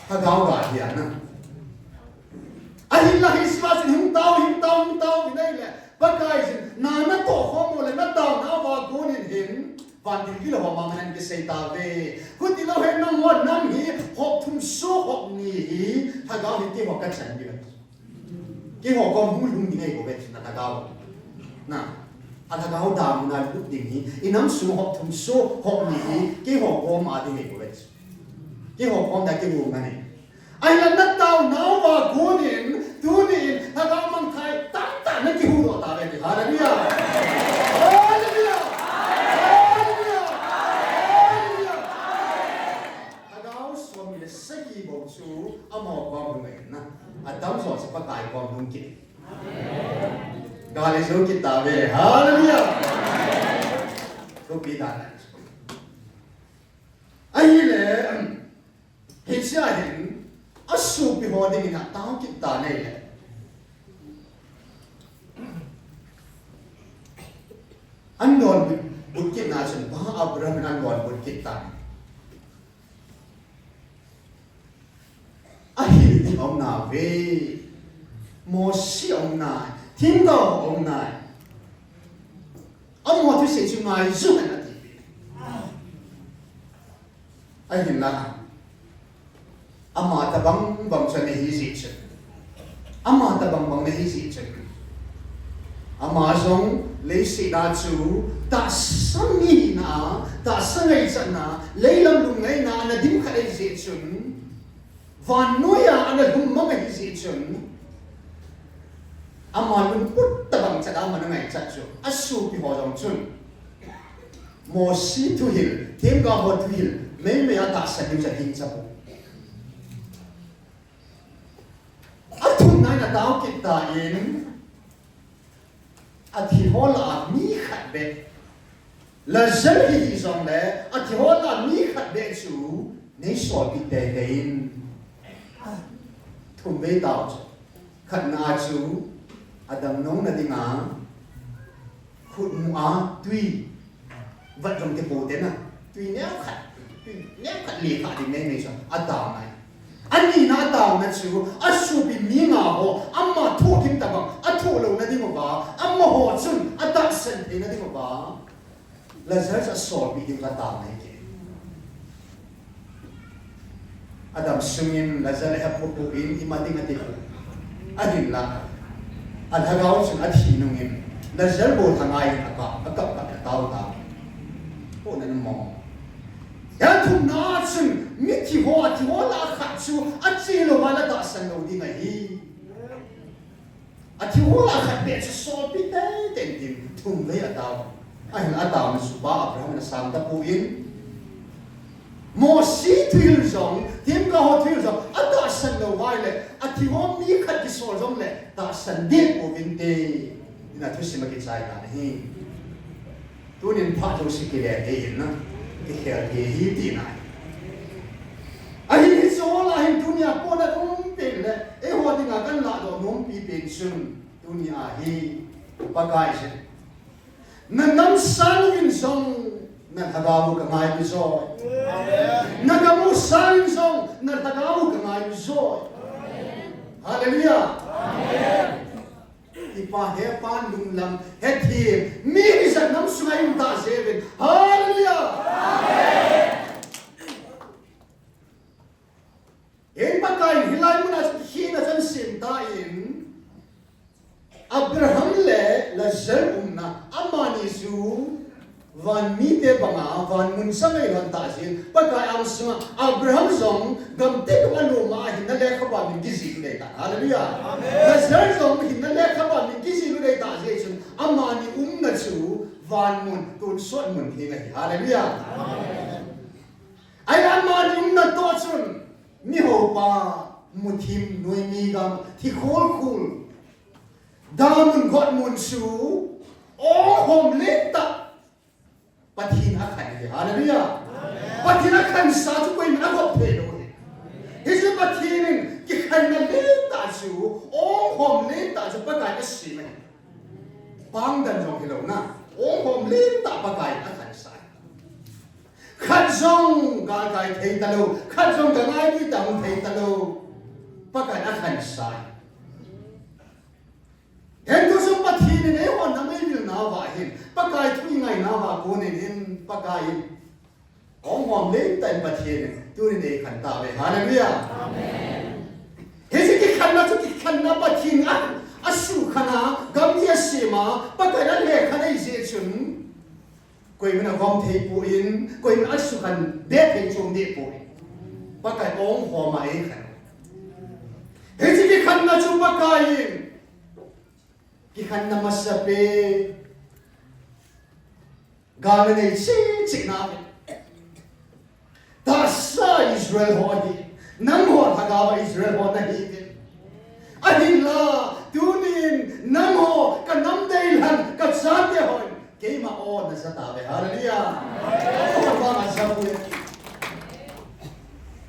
Lhagao gal hi a na. Ahinla hiche a chun hung tao, hung tao, hung tao, ti nei le. Pakai chun, na natoh khom u le, nataona uva konin hin. Vantil gilou ho mama nan kisei tauve. Khuti lou hen nangho nam hi, hop thum soh hop ni hi, lhagao hi keiho kachan diu. Keiho kom hung lhung ding ahi bouve, na lhagao. Na, alhagao damun a lut ding hi, inam sung hop thum soh hop ni hi, keiho koma ding ahi bouve. Keiho koma ding ahi bouve. Ahinla nataona uva konin, tunin, lhagao mangthai tamtah nakihuhdoh tauve ti. Hallelujah. Hallelujah. Hallelujah. Hallelujah. Lhagao somni le sagi bou chu amaho kom hung ahi na. Atamjo chu Pakai kom hung kit. Gal ijou kit tauve. Hallelujah. Thupi dan. Ahile, hiche a hin, asopi ho dingin atao kit tan ahile. An donbut kitna chun, Pa Abraham in an donbut kit tan. Ahil ding aum nauve. Mosi aum nai. Themgao aum nai. Amaho thusei chu ngai jong hen ati. Ahinla. Ama tabang bang chu ana hi jeh chun. Ama tabang bang ana hi jeh chun. Ama jong leiset a chu tahsa mi hina, tahsa ngaichatna, leilam lungngaina, ana dim khat ahi jeh chun. Vannoi a ana lhum mang ahi jeh chun, ama lungput tabang chat a ama ana ngaichat chu, asopi ho jong chun, Mosi thuhil, themgao ho thuhil, meimei a tahsan diu chu agingcha poi. Athumna in atao kit tan, Athi ho lah a mi khat beh. Lazar hi hih jongle, athi ho lah a mi khat beh chu, nei solpeh teitei in. Thum vei tao chu. Khatna chu, adamnom na dinga, khutmu a tui. Vat jong kipoh tena, tui neo khat, tui neo khat le khat ding nei nei chu, atao nai. Anina ataona chu, asopi mi nga ho, ama thohgim tabang, athoh louna ding uva, amaho chun, atahsan theina ding uva, Lazar chu asolpeh ding uva atao nai kit. Adam sungin Lazar le apoh poh in, ima ding ati poi. Ahinla, alhagao chun athi nungin, Lazar bou lhangai in akap, akap kap le atao tao. Poh na namo. Hia thumna chun, mithi ho, athi ho lah a khat chu, ache louva le atahsan lou ding ahi. Athi ho lah a khat beh chu solpeh teitei in tin, thum vei atao. Ahin ataona chu Pa Abraham in asang tapon. Mosi thuhil jong, themgao ho thuhil jong, atahsan lou uva ahile, athi ho mi khat kisol jongle, tahsan ding pouvinte. Ina thusim a kichai tan ahi. Tunin phat jouse kile thei in na, kikhel thei hi tina ahi. Ahin hiche ho lah a hin tunia kona umpen le, eiho dinga kan lahdoh nompi pen chun, tunia hi, Pakai chun. Na nam sangin jong, na lhagao u ka ngailu joi. Na gam u sangin jong, na lhagao u ka ngailu joi. Hallelujah. Amen. Kipa, hepan, lunglam, hethem, mi hijat nam sunga i um tah jeh uvin. Hallelujah! Amen. Hin Pakai in hilai muna chun hina chan sim tan, Abraham le Lazar umna, amani chu Van mite banga, van mun sa ngai lhon tah jeh in, Pakai angsunga, Abraham jong, gamtah a lum a hinna lekhabu a min kijih lou ding ahitai. Hallelujah. Amen. Lazar jong, hinna lekhabu a min kijih lou ding ahitai jeh chun, amani umna chu, van mun, tonsot mun theng ahi. Hallelujah. Amen. Ahi amani umna toh chun, miho pa, muthim, noimi gam, thi khol khol. Damun got mun chu, ong hom lentah. Pathen akhan ahi. Hallelujah. Pathen akhansa chu koiman agop thei lou ahi. Hichu Pathen in kikhanna lentah chu, ong hom lentah chu Pakai asem ahi. Pangdan jong hilou na. Ong hom lentah Pakai akhansa ahi. Khat jong galkai thei talou, khat jong ka ngai ding tah hung thei talou. Pakai akhansa ahi. Hiti chun Pathen in eiho nam eivil nauva hin, Pakai thu ingai nauva konin hin, Pakai in. Ong hom lentah in Pathen in, tunin eikhan tauve. Hallelujah. Amen. Hiche kikhanna chu kikhanna Pathen a, asukhan a, gamgi asem a, Pakai in alekhan ahi jeh chun. Koiman agom thei poi, koiman asukhan be thei chom deh poi. Pakai ong hom a eikhan. Hiche kikhanna chu Pakai in. Kikhanna masapen. Galna nei cheh cheh na. Tahsa Israel ho ahi. Nangho lhagao a Israel ho nahiuve. Ahinla, tunin nangho ka nam deilhen ka chate hon keima o naja tauve. Hallelujah. Nangho vang aja uve.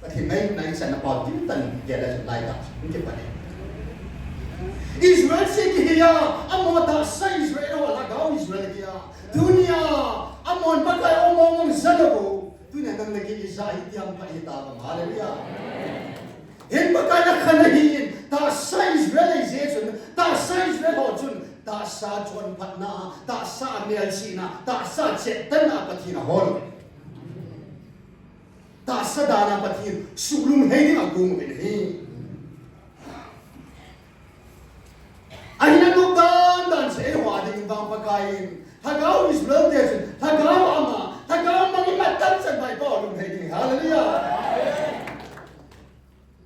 Pathen ngailutna ichan na pau dimtah in gel a chun lai tah. Hung kipan e. Israel chu kihi a, amaho tahsa Israel ho lhagao Israel ahi a. Tunia, amahon Pakai ong mong mong ja lou. Tunia nang le kei ija hi tiang pha hi ta bang. Hallelujah. Hin Pakai in akhan ahin, tahsa Israel ahi jeh chun, tahsa Israel ho chun, tahsa chonphatna, tahsa melchihna, tahsa cheptanna Pathen ahol. Tahsa dan a Pathen suhlunghei ding agong uvin ahi. Ahin anop dan dan chu eiho a ding vang Pakai in. Lhagao Israel te chun, lhagao ama, lhagao mang imat tam chan vai pa lunghei ding. Hallelujah.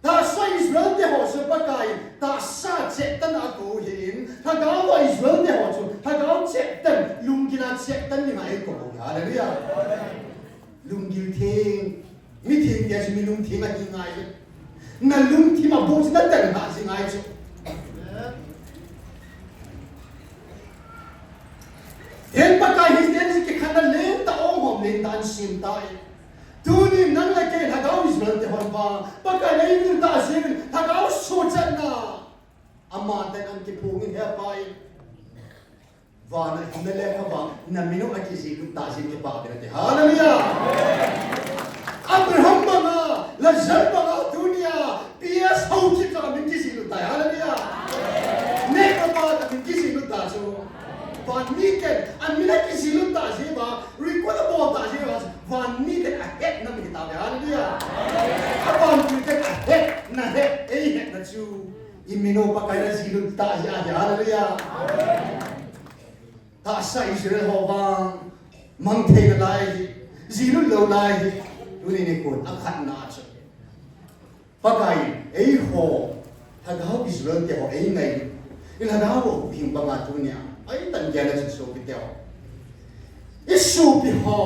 Tahsa Israel te ho chu Pakai in, tahsa cheptan a akou ahin, lhagao a Israel te ho chu, lhagao cheptan, lunggil a cheptan ding a eikou. Hallelujah. Lunggil theng, mi theng tia chu mi lung theng ahi ngai. Na lungthim a bou chu na tan ha ji ngai chu. Hin Pakai hi ten ji kikhanna lentah ong hom lentah ahin sem tai. Tunin nang le kei lhagao Israel te hon vang, Pakai in eivil tah jeh in, lhagao suhchatna. Ama ten ahin kiphong in he Pai. Vana hinna lekhabu a, na min u akijih lut tah jeh in kipah uvin nate. Hallelujah! Abraham banga, Lazar banga, tunia, P S Haokip jong amin kijih lut tai. Hallelujah! Neh papa amin kijih lut tah chu. Van miten, amin akijih lut tah jeh uva, record abol tah jeh uva, van miten ahet na mi tauve. Hallelujah! Avan miten ahet, nahet, eihet na chu. Imin u Pakai in ajih lut tah jeh ahi. Hallelujah! Tahsa Israel ho vang, mang thei nalai hi, jih lut lou lai hi, tuni nikho a khatna chu. Pakai in, eiho, lhagao Israel te ho, eingai. I lhagao ho, hing banga tunia, ahi tan gel a chu sopi te ho. I sopi ho,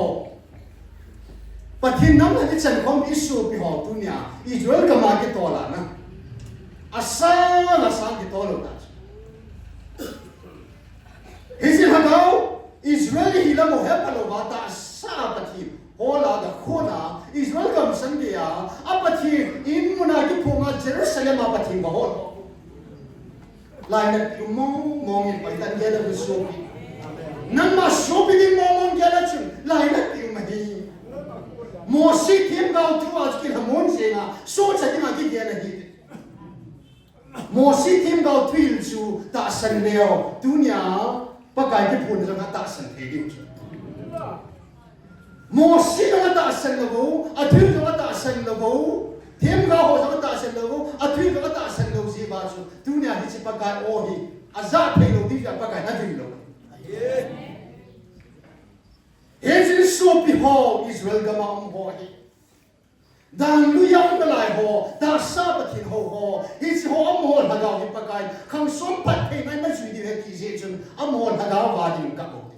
Pathen nam lhon ichan khom i sopi ho tunia, Israel gam a kitol a na. Asang, asang kitol lou ta chu. Hiche lhagao, Israel hi lam u hepha louva tahsa Pathen. Hol a ga khon a, Israel gam sang gei a, a Pathen in mun a kiphong a Jerusalem a Pathen va hol. Lainat pi um mong mong in pai tan gel a sopi. Nangma sopi ding mong mong gel a chun, lainat pi um ahi. Mosi themgao thu a kilhamon jeng a, sohcha ding a kigel ahi. Mosi themgao thuhil chu tahsan leu, tunia Pakai kiphonna jong atahsan thei diu chu. Mosi jong atahsan lou, athuhil jong atahsan lou, themgao ho jong atahsan lou, athuhil jong atahsan lou jeh uva chu, tunia hiche Pakai o hi, ajah thei lou ding jeh a Pakai in avil lou. Hiche sopi ho Israel gam a um ho hi. Dan lui a um nalai ho, tahsa Pathen hou ho. Hiche ho amaho lhagao hi Pakai. Khang som phat thei ngai na jui diu ahi ti jeh chun amaho lhagao va ding ka ko.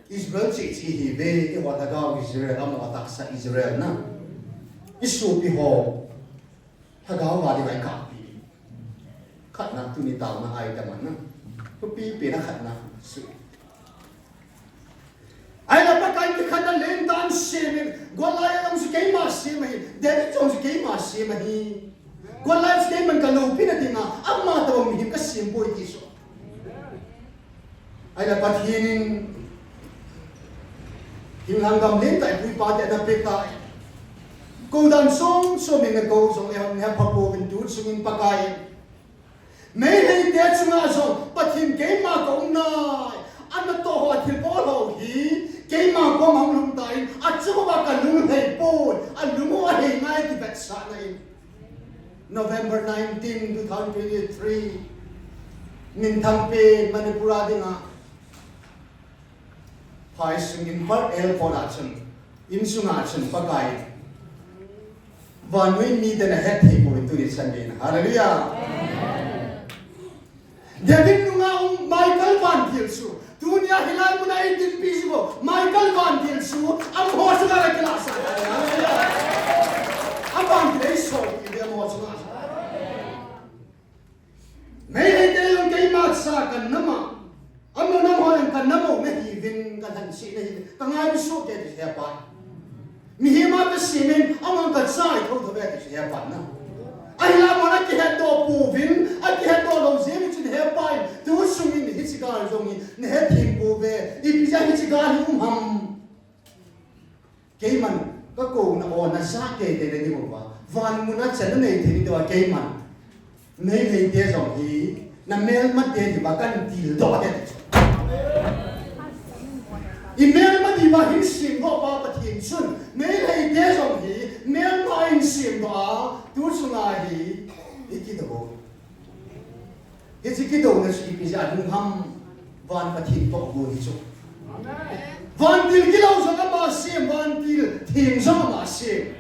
Israel cheh cheh hi ve, eiho lhagao Israel, amaho tahsa Israel na. Isopi ho. Lhagao va ding ahi kapi. Khatna tuni taona ahi taman na. Thupi pen a khatna su. Ahi la Pakai kikhatna lentan sem in. Goliath jong chu keima sem ahi. David jong chu keima sem ahi. Goliath chu keiman ka loupina dinga. Ama tobang mihem ka sem poi ti chu. Ahi la Pathen in hinglhang gam lentah ipui ipate ana pe tai. Kou dan chom chom in kou jong le hon hepha pouvin tu chungin Pakai in. Meitei te chunga jong Pathen keima ka um nai. Ana toh ho thilbol ho hi keima koma hung lhung tan. Achu ho ka lunglhai pon. Alung u ahei ngai ti vetsahna in. November nineteen, two thousand twenty-three. Minthang pen Manipur a dinga. Phai sungin Imphal airport a chun. Insunga chun Pakai. Vannoi miten ahet thei pon tuni chan in. Hallelujah. David nunga um Michael vantil chu. Tunia hilai muna eidinpi chu. Michael vantil chu. Amaho chunga la kila sa. Avantil ei sol ti amaho chunga. Meitei te jong keima cha ka nam a. Amaho nangho jong ka nam u nahiuvin ka lhansih nahi. Ka ngaipi soh te ti hepa. Mihem a ka simin, amang ka chai tho tho ve ti chu hepa na. Ahi la amang a kihetdoh pouvin, akihetdoh lou jeh in chun hepa in, tu sungin hiche gal jong hi, nahet thim pouve, ipi jeh a hiche gal hi um ham. Keiman, ka kouna o na sa teitei le ding uva, van muna chan nanei thei ding uva keiman. Meitei te jong hi, na melmate diuva kahin tildoh ahi. I melma diuva hin semdoh pa Pathen chun, Meitei te jong hi, melma hin semdoh a, tu chunga hi, i kidoh. Hiche kidohna chu ipi jeh a hung ham. Van Pathen toh gon hi chu. Vantil kilou jong ama sem, vantil theng jong ama sem.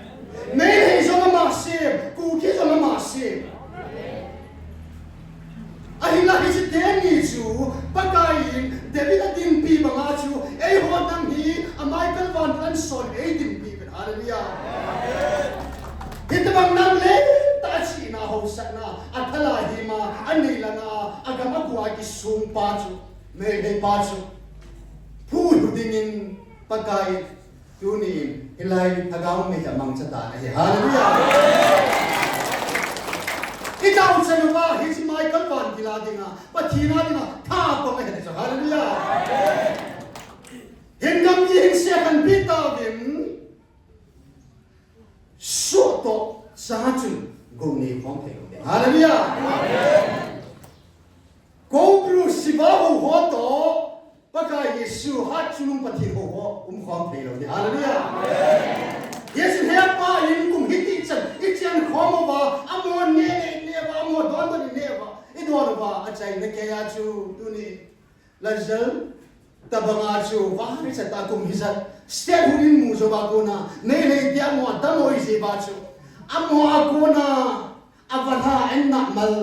Meitei jong ama sem, Kuki jong ama sem. Ahinla hiche teni chu, Pakai in David adinpi banga chu, eiho nang hi, a Michael vantil ahin sol, eidinpi uvin. Hallelujah. Hitobang nang le, tahchihna, haosatna, athalai hima, anei langa, agam aguh a kisung pa chu. Meitei pa chu. Phu lhu dingin Pakai tunin hilai lhagao mei amangcha tan ahi. Hallelujah. I taochan uva hiche Michael vantil a dinga, Pathen a dinga, tha pang ahi chu. Hallelujah. Hin gamgi hin se khanpi tauvin. Soh toh cha chun gou nei khom thei lou ding. Hallelujah. Cobra siva ho ho toh Pakai Jesu hatchungnung Pathen ho ho um khom thei lou ding. Hallelujah. Jesu hepa in kum hiti chan i chen khom uva, amaho neh neh neh uva, amaho don don in neh uva, i don uva, achaina keiya chu tuni. Lajal, tabanga chu, vangchat a kum hijat, state hung in mu jouva kona, Meitei te amaho, damlou jeh uva chu. Amaho a kona, avalha, en na mal,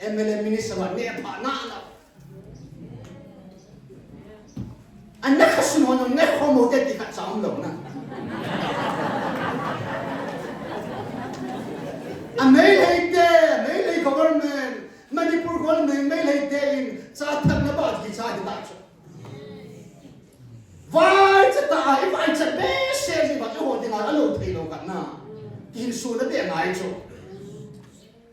M L A minister va, ne pha na na. Ana khasun ho, ne khomo te ti khat cha umlou na. A Meitei te, Meitei government, Manipur government, Meitei te in, cha thakna ba kicha hita chu. Vaicha ta, i vaicha behseh ji ba, eiho dinga alou theilou khat na. Kihinsona be ngai chu.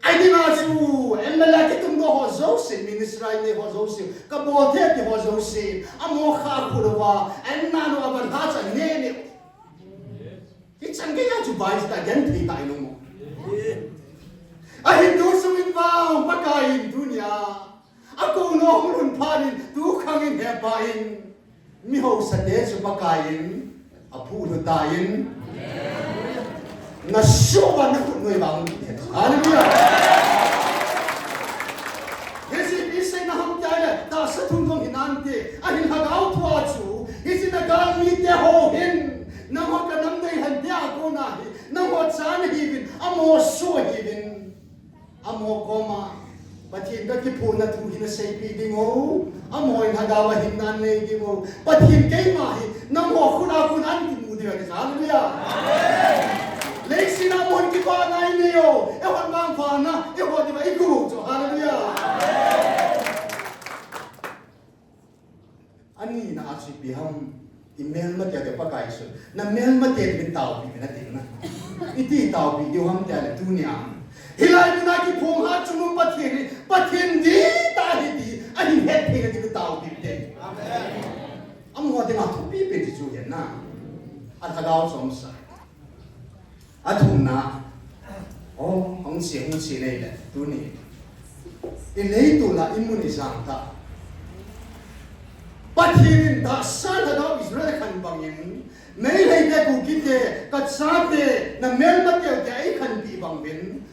Ahi dinga chu, M L A kitumdoh ho jouse, minister a inei ho jouse, kabol thei ti ho jouse, amaho kha khu louva, an nanu aban ha cha ne ne. Hichan geiya chu vaicha ta, genthei ta ilou mo. Ahin tu sungin vang, Pakai in tunia. Akou nom hung lhun phat in, tu khang in hepa in, mi haosa te chu Pakai in, aphu lhu tan, na soh uva na khut noi vang in. Hallelujah. Hiche ipi seina ham tia le, tahsa thum jong hinante, Ahin Lhagao thua chu, hiche na galmite ho hin, nangho kanam nei hante a kona hi, nangho cha nahiuvin, amaho soh ahiuvin. Amaho koma, Pathen kakiphonna thu hi naseipeh ding o, amaho in Lhagao a hinna anei ding o. Pathen keima hi, nangho khut a kon akimu ding ahi, hallelujah. Leiset a amaho in kipana anei o, eihon vang vana, eiho diuva ikimu chu, hallelujah. Anina a chu ipi ham, imelmate te Pakai chu, namelmate te taopi uvin ati na. Iti taopi diu ham tia le tunia. Hilai muna kiphong hat chungnung Pathen hi, Pathen ding tah ahi ti, ahin hetthei na diu taopi uvin te. Amen. Amaho dinga thupi pen chu ahi na. A Lhagao chomsa. Athumna, o, hung sei, hung sei nei le, tuni. Ileiset a imun ijat ta. Pathen in tahsa Lhagao Israel akhen bangin, Meitei te, Kuki te, kachate, namelmate te eikhenpi bang uvin.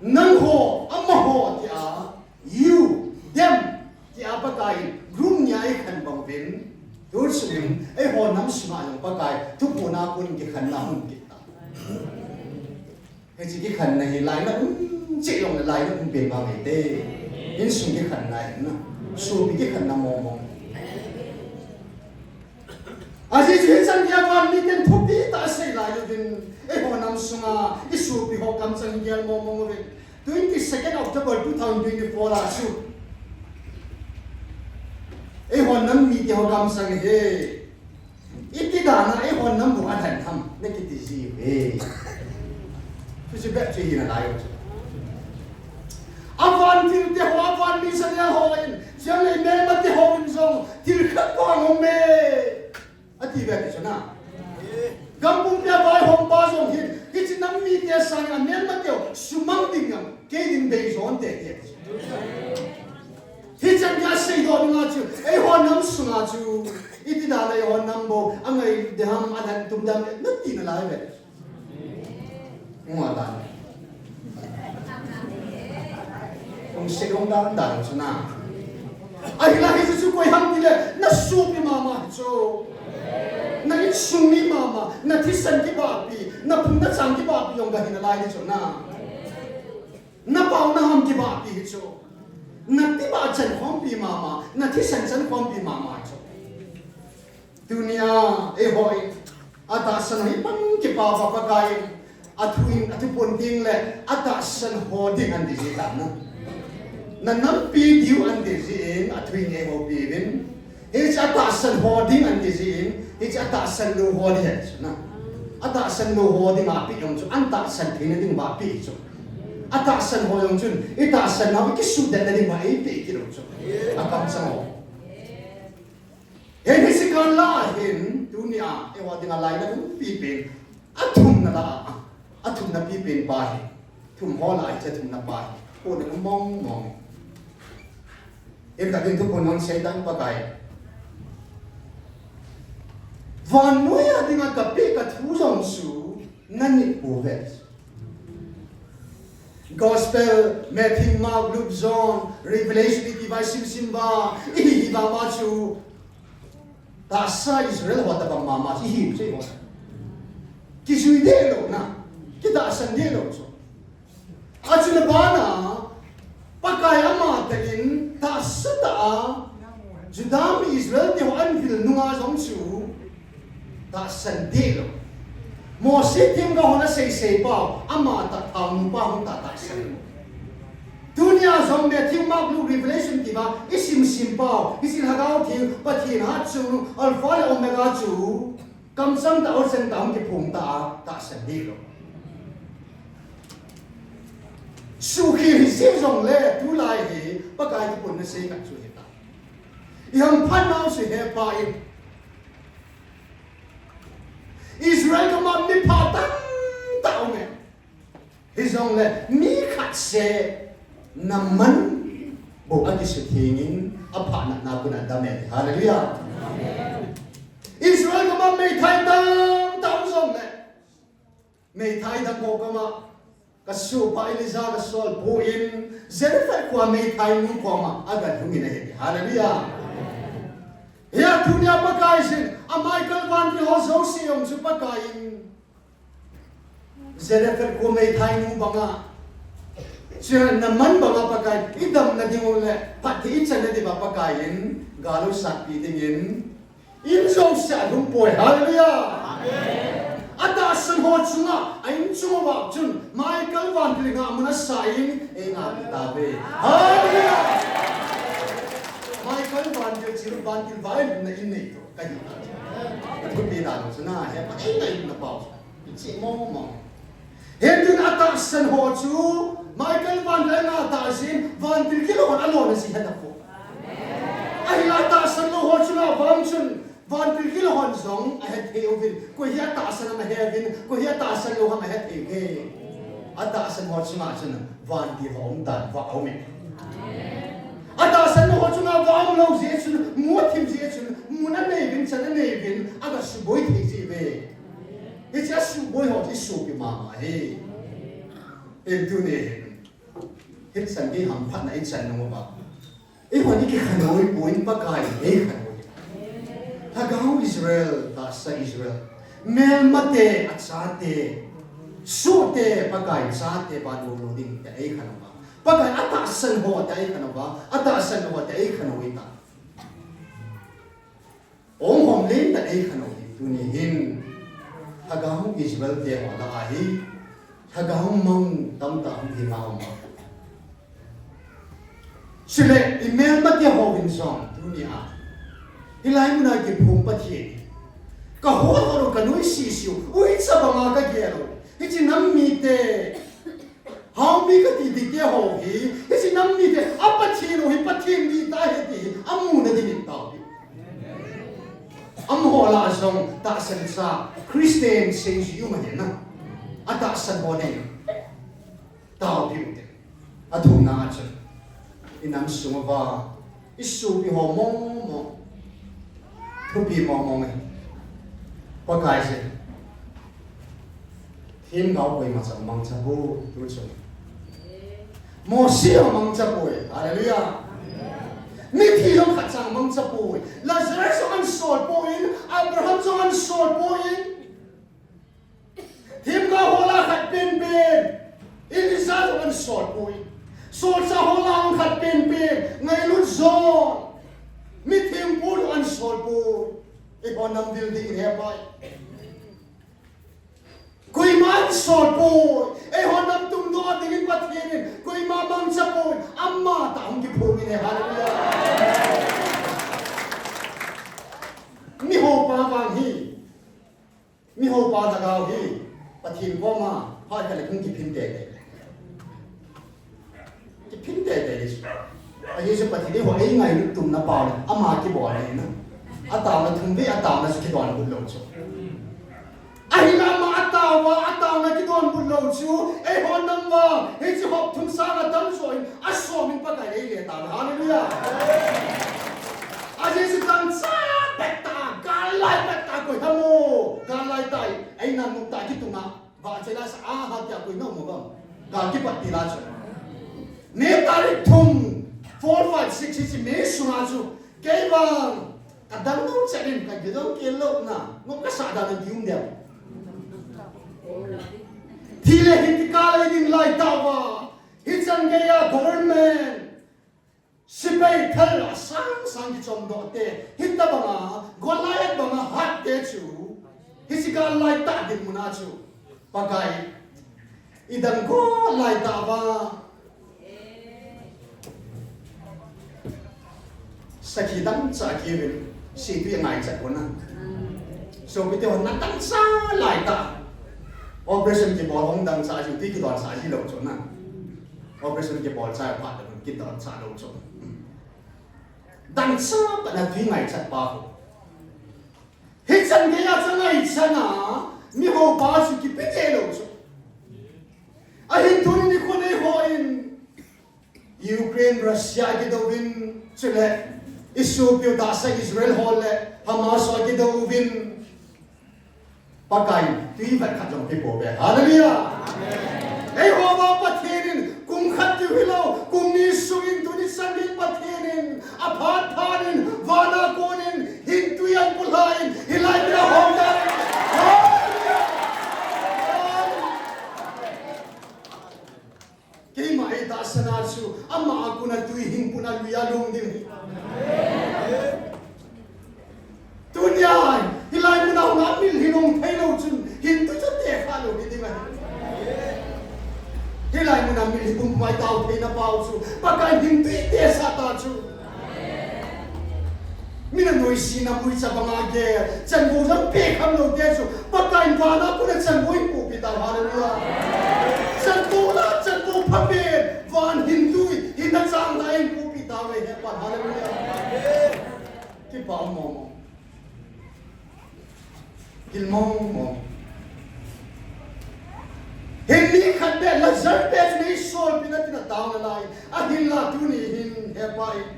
Nangho, amaho tia, you, them, tia Pakai in, group ni a eikhen bang uvin. Tuchung in, eiho nam sunga jong Pakai, thuphon a kon kikhenna hung kit ta. Hiche kikhenna hi lainat um cheh jong le lainat um pen vang ahi te. Insung kikhenna ahi na. Sopi kikhenna mong mong. Ajeh chu hichan geiya vanmiten thupi tah asei lai uvin, eiho nam sunga, isopi ho kamchang gel mong mong uvin. Twenty-second October two thousand twenty-four a chu, eiho nam mite ho kamchang hi, iti dan a eiho nam bou adang ham, nakiti jiu ve. Chuche bep chu hina lai u chu. Avan thilte ho, avan mi sanel ho in, chule imelmate ho in jong, thil khat vang um e. Ati ve ti chu na. Gam pumpi a vaihompa jong hin, hiche nam mite sangin amelmateu sumang ding jong, kei ding beijon te ti. Hichan geiya seidoh dinga chu, eiho nam sunga chu, iti dan a eiho nam bou, angai ding ham, adang tum ding ham, nati nalai ve. Ngol dan. Hung sei dong dan dan chu na. Ahinla hiche chu koi ham tile, nasopi mama hi chu. Na insung mi mama, nathisan kibahpi, naphung nachang kibahpi jong gahi nalai hi chu na. Napao naham kibahpi hi chu. Natibah chankhompi mama, nathisan chankhompi mama hi chu. Tunia, eiho in, atahsan ho hi pan kipah uva Pakai in, athu in, athu pon ding le, atahsan ho ding ahi jeh tan na. Nanampi diu ahi jeh in, athu in eiho piuvin. Hiche atahsan ho ding ahi jeh in, hiche atahsan lou ho ding ahi chu na. Atahsan lou ho dinga pe jong chu, atahsan theina dinga pe chu. Atahsan ho jong chun, itahsan nau ikisudetna dinga eipe kit u chu. Akamchang ho. Hin hiche kal a hin, tunia, eiho dinga lainat umpi pen, athumna la, athumna pi pen pa hi, thum ho la hiche athumna pa hi, pona mong mong. Eikhat in thuphon hung sei tan Pakai. Vannoiya dinga kapeh kathu jong chu, nanit pouve. Gospel, Matthew, Mark, Luke, John, Revelation, iti va isim sim uva, ihi hi uva chu. Tahsa Israel ho tabang mama chu ihi u chu eiho. Kijui deh lou na, kitahsan deh lou chu. Achule bana, Pakai amatah in, tahsa tah a, Juda mi Israel te ho anvil nunga jong chu, tahsan deh lou. Mose themgao hon asei sei pau, amatah thao nupa hung ta tahsan lou. Tunia jong Matthew, Mark, Luke, Revelation tia isim sim pau, hiche Lhagao Theng, Pathen hatchungnung, Alpha le Omega chu, kamchang tah, ochen tah, hung kiphong ta a, tahsan deh lou. Suhkhel hi jeh jongle, tulai hi, Pakai kiponna sei khat chu hita. Ihamphat nau chu hepa in. Israel gam a mi pha tamtah um e. Hijongle, mi khat seh, Naaman bou akisutheng in, apha natna a kon adam e. Hallelujah. Israel gam a meithai tamtah um jongle, meithai dang ho koma, kasohpa Elijah kasol poi, Zarephath khoa meithai nu koma, agalhung in ahi. Hallelujah. Hia tunia Pakaiyin, a Michael vantil ho jouse jong chu Pakaiyin, Zarephath kho meithainu banga, chu Naaman banga Pakaiyin, idamna ding u le phatthei ichanna diuva Pakaiyin, gal u satpi dingin, in jouse alhung poi. Hallelujah. Amen. Atahsan ho chunga, a in chunga vang chun, Michael vantil nga mun asah in, eingah tauve. Hallelujah. Michael vantil chu vantil vailhunna in neito. Kahi. Thupi dan chu na, he pa ei nei na pau. Chi mo mo. Hiti chun atahsan ho chu, Michael vantil a nga tahsan, vantil gilou hon alona jeh ahi tapoi. Ahinla atahsan lou ho chunga vang chun, vantil gilou hon jong ahethei uvin, koi hi atahsan ham aheuvin, koi hi atahsan lou ham ahethei uve. Atahsan ho chunga chun, vantil va um tan, va um e. Atahsan lou ho chunga va um lou jeh chun, mu athim jeh chun, mun anei uvin, chan anei uvin, aga suboi thei jeh uve. Hiche asuboi ho chu isopi mama ahi. Hin tuni hin, hin chan gei hamphatna ichan nung uva, eihon ikikhanoi poi, Pakaiyin eikhanoi. Lhagao Israel, tahsa Israel, melmate, achate, sohte, Pakai chate, vantil lou ding tia eikhanoi uva, Pakai atahsan ho tia eikhanoi uva, atahsan ho tia eikhanoi ta. Ong hom lentah eikhanoi hi, tuni hin, Lhagao Israel te ho lah a hi, Lhagao mang tamtah hung hi ma um. Chule, imelmate hovin jong, tunia, hilai muna kiphong Pathen, kahol hol u, kanoise se u, uicha banga kagel u, hiche nam mite, Haomi kati ding te ho hi, hiche nam mite, a Pathen u hi Pathen dihtah ahi ti hi, amuna dingin taopeh. Amaho lah a jong tahsan cha, Christian seijui um ahi na. Atahsan ho ding taopeh u hite. Athumna a chun, inam sung uva, isopi ho mong mong, thupi mong mong e. Pakai jeh. Themgao koima cha mangcha poi, tu chu. Mose ho mangcha poi. Hallelujah. Mithi jong khat cha mangcha poi. Lazarus jong ahin sol poi, Abraham jong ahin sol poi. Themgao ho lah a khat penpen, Elijah jong ahin sol poi. Solchah ho lah a khat penpen, ngailut jong, mithengpu jong ahin sol poi. Eiho nam vil ding in he pai. Koima ahin sol poi. Eiho nam tungdoh dingin Pathen in koima mangcha poi. Ama tah hung kiphong in he. Hallelujah. Miho pa vang hi. Miho pa lhagao hi, Pathen koma, phat khat le hung kiphin teitei. Kiphin teitei le chu. Ajeh chu Pathen eiho eingailut tumna pau le, ama kibol ahi na. Ataona thum vei, ataona chu kidonbut lou chu. Ahinla ama ataova, ataona kidonbut lou chu, eiho nam vang, hiche hop thum sanga tamjo in, asom in Pakai in eile tauve. Hallelujah. Ajeh chu dangchah pettah, gal lai pettah koi ham o, gal lai tai, eina noptah kitunga, vahchoi la sa a ha tia koi na um uvem. Gal kipat ti la chu. May tarik thum, four, five, six hiche May sunga chu, kei vang, kadang nom chet in, kagidong kei lou na, ngop kasah dan a di um dem. Thi le hin kikal a ding lai tauva, hichan geiya government, sepai thal asang sang kichomdoh te, hitobanga, Goliath banga hat te chu, hiche gal lai tah dinmun a chu, Pakai, idang go lai tauva, sakhi dangchah kiuvin, seipi ngaichat u na. Sopite ho, na dangchah lai tah. Operation kibol hung dangchah ji, tui kidonsah ji lou chu na. Operation kibol chai phat le kidonsah lou chu. Dangchah pat na tui ngaichat pa ho. Hichan geiya chu ngaichat na, miho pa chu kipe kei lou chu. Ahin tuni nikho nei hon, Ukraine, Russia akidouvin, chule, isopiu tahsa Israel ho le Hamas ho akidouvin, Pakai, tui vat khat jong pe pouve. Hallelujah. Amen. Eiho vang Pathen in, kum khat diu hilou, kum ni sungin tuni chan gei Pathen in, aphat phat in, vana konin, Pulhain, hilai mina hong ta. Hallelujah. Keima ei tahsan a chu, ama a kona tui hing puna lui a lum ding. Tunia, hilai muna hung a mil hin hung thei lou chun, hin tu chu te kha lou hi ding ahi. Hilai muna mil hi pum pai tao theina pau chu, Pakai hin tu te sa ta chu. Mina noisena muicha banga gel, chanvo jong pe kham lou te chu, Pakai vana kona chanvo in pupi ta, hallelujah. Chanvo la, chanvo pha pen, van hin tu, hin na chang ta in pupi ta ve he pa, hallelujah. Kipa mong mong. Gilmong mong. Hin mi khat beh, Lazar beh chu nei solpi na tina taona lai. Ahinla tuni hin he pa in.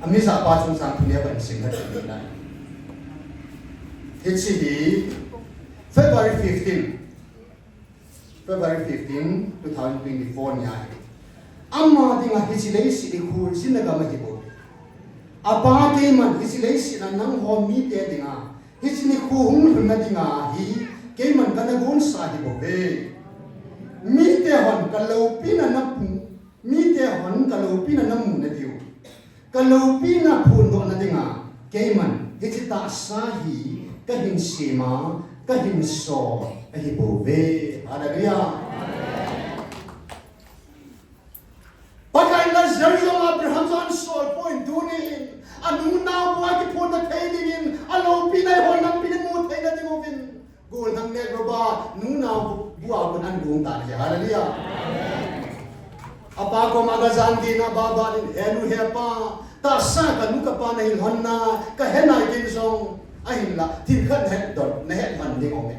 Ami sa pa chung sang tuni a ban sing khat ni lai. Hichi hi February fifteen. February fifteen, two thousand twenty-four ni ahi. Ama dinga hichi leiset hi khuljinna gam ahi bou. Apa keiman hichi leiset a nangho mite dinga, hichi nikho hung lhunna dinga hi keiman kana gonsa ahi bouve. Mite hon ka loupina na pu, mite hon ka loupina na mu na diu. Ka loupina phondohna dinga, keiman, hichi tahsa hi, kahin sema, kahin so, ahi bouve. Hallelujah. Pakai Lazar jong Abraham jong sol poi tunin, anu nao bua kiphonna thei dingin, aloupina eiho nampina mu theina ding uvin. Gollhang neh roba, nunao bua kon an gong ta hi, hallelujah. Apa koma gajan dina baba nin, he nu he pa, tahsa kanu kapa nahin lhon na, kahe nai kin jong, ahinla, thil khat nahet don, nahet lhon ding aume.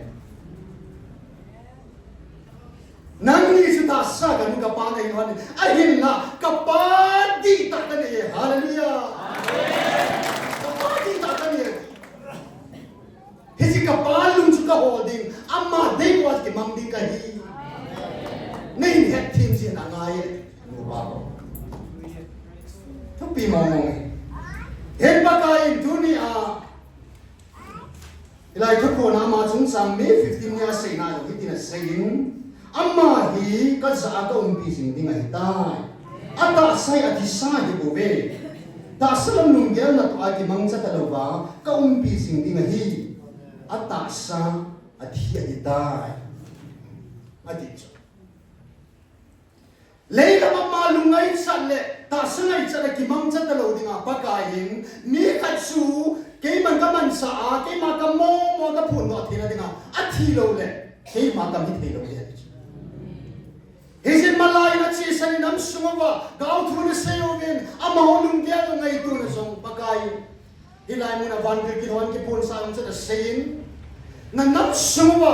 Nangni chu tahsa kanu kapa nahin lhon, ahinla, kapa dihtah kanei, hallelujah. Kapa dihtah kanei. Hichi kapa lung chu kahol ding, ama dei bou a kimang ding kahi. Neihin het them jin angai e, nu pa ko. Thupi mong mong e. Hin Pakai in tunia, hilai thuphon a ama chungchang May fifteen nia seina jong hitin aseiyin, Ama hi kajah a kaumpi jing ding ahitai. Atahsa hi athisa ahi bouve. Tahsa lam lunggel natoh a kimangcha talouva kaumpi jing ding ahi. Atahsa athi ahitai, ati chu. Leilam a ama lungngaichat le tahsa ngaichat a kimangcha talou dinga Pakai in mi khat chu keiman kamansah a, keima kamomo kaphondoh theina dinga athi lou le keima kahi thei lou ding ahi. Hijeh in malai in achesa in inam sung uva gaothu ana sei uvin, amaho lunggel ngaitona jong Pakai in hilai muna vantil kihon kiphonsah jong chu ana seiyin, nanam sung uva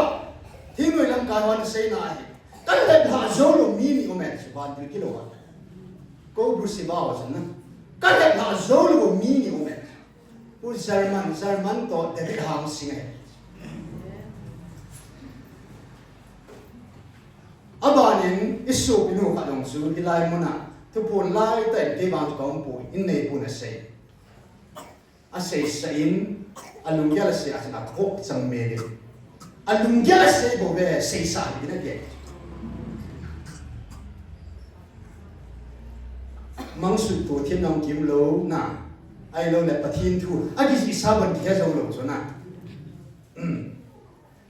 thingnoi lamkai hon seina ahi. Kalheplhah joulou mi ni aume, vantil kilou a. Kou bu si ba o chun na. Kalheplhah joulou mi ni aume. Pu German, German toh David Hangsing e. Abanin, isopinu khat jong chu, hilai muna, thuphon laitah in kei vang chu kaum poi, in neipun asei. Aseisah in, alunggel asei a chun akhoh chang mel in. Alunggel asei bouve, seisah in ati. Mangsuh to thim nang kim lou na. Ahilou le Pathen thu akijihsa ban kihe jou lou chu na.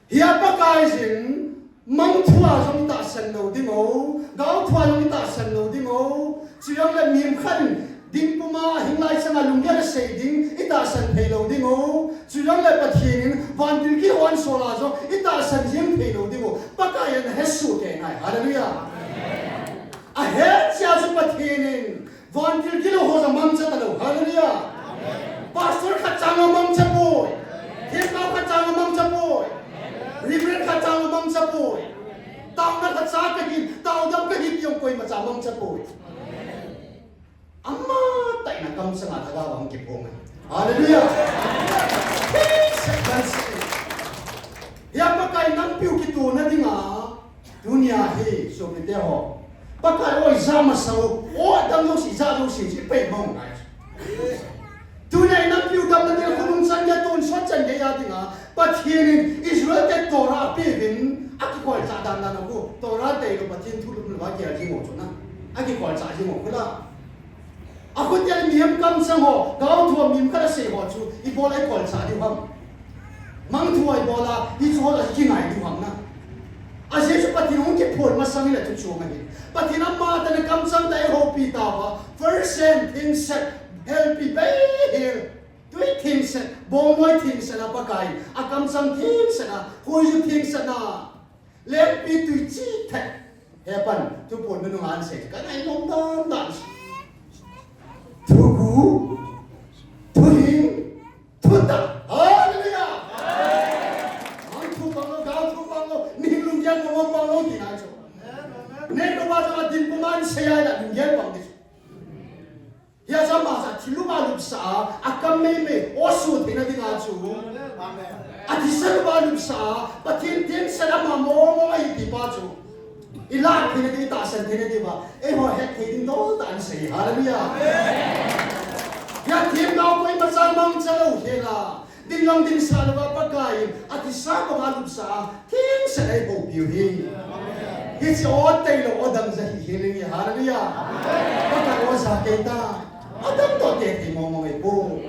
Hia Pakai jin, mangthua jong itahsan lou ding o, gaothua jong itahsan lou ding o, chujongle mihem khat in ding puma hinglai changa lunggel asei ding itahsan thei lou ding o, chujongle Pathen in vantil kihon sol a jong itahsan jing thei lou ding o, Pakai in ahesoh kei nai. Hallelujah. Ahet jeh a chu Pathen in vantil kilou ho jong mangcha talou. Hallelujah. Pastor khat chang jong mangcha poi. Themgao khat chang jong mangcha poi. Reverend khat chang jong mangcha poi. Taona khat cha kahi, taodam kahi ti jong koima cha mangcha poi. Amatah in akamchang a thagau vang kiphong ahi. Hallelujah. Hia Pakai nampiu kitona dinga, tunia Ahi, sopite ho. Pakai o ija masa u, o dang jouse, ija jouse, ji pei mong ngai. Tuna inampiu damna ding khonung chan gei, tonsot chan gei a dinga, Pathen in Israel te Torah apeuvin, akikolchah dan dan a khu, Torah tailou Pathen thu lum lou a gel jing u chu na. Akikolchah jing u khu la. Akhotel mihem kamchang ho, gaothu a mihem khat asei ho chu, ibola ikolchah diu ham. Mangthu a ibola, hichu ho la kingai diu ham na. Ajeh chu Pathen hung kiphon masang hile chu chu ahi. Pathen ama tah in akamchang tah a eihoupi tauva, first sin, thingset, helpi beihel, tui thingset, bongnoi thingset a Pakai, akamchang thingset a, huiju thingset a, lengpitwi chithei. Hepan, thuphon nunung a ansei, kangai nom dan dan. Thugu, thuhing, thutah. Hallelujah. Mangthu bang lou, gaothu bang lou, mihing lunggel bang lou, bang lou tina chu. Neilou va chu adin puma ansei a ina lunggel bang di chu. Hijeh a ama jat thil lum a lupsah a, akam meimei, o su theina dinga chu. Athisa lum a lupsah a, Pathen thengset ama mong mong ahi ti pa chu. Ilah theina ding, itahsan theina diuva, eiho hetthei ding dol tah in sei, hallelujah. Hia themgao koima cha mangcha lou hela. Ding lang dingsah louva Pakai in, athisa banga lupsah a, thengset a eihoupiu hi. Hiche o tailou, o dang ja hi healing hi, hallelujah. Pakai o ja kei ta. Adam toh tethei mong mong eipoi.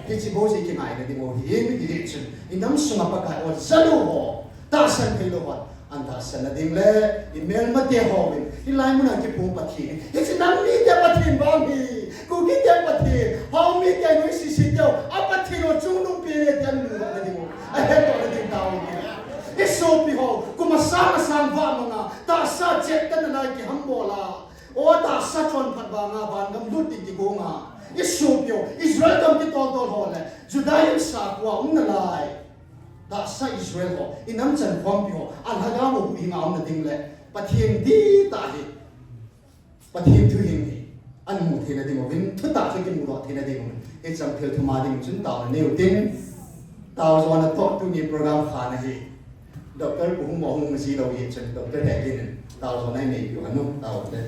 Hiche bou chu ikingaina ding u hi, hijeh chun, inam sunga Pakai o ja lou ho, tahsan theilou ho, An tahsan na ding le, imelmate hon, hilai muna kipu Pathen. Hiche nangni te Pathen vang hi. Kuki te Pathen, Haomi te, Noisisi te, a Pathen ho chungnungpeh te amu na ding u. Ahetdoh na ding tao. Isopi ho, kum asang asang vah manga, tahsa chet kana lai kihambol a. O tahsa chonphat vanga, vangam lut ding kigong a. Isopi ho, Israel gam kitol tol ho le, Judaism sakho a um nalai. Tahsa Israel ho, inam chan khompi ho, alhagao huhhing a um na ding le, Pathen dihtah hi, Pathen thuhing hi, amu theina ding uvin, thutah chu kimudoh theina ding uvin, hicheng thil thum a ding chun taona neiu tin, tao jona toh tuni program khana hi, Doctor Pu Hungmo hung ji lou hi chun, Doctor Hegin in, Tao jona inei piu hanu, tao te.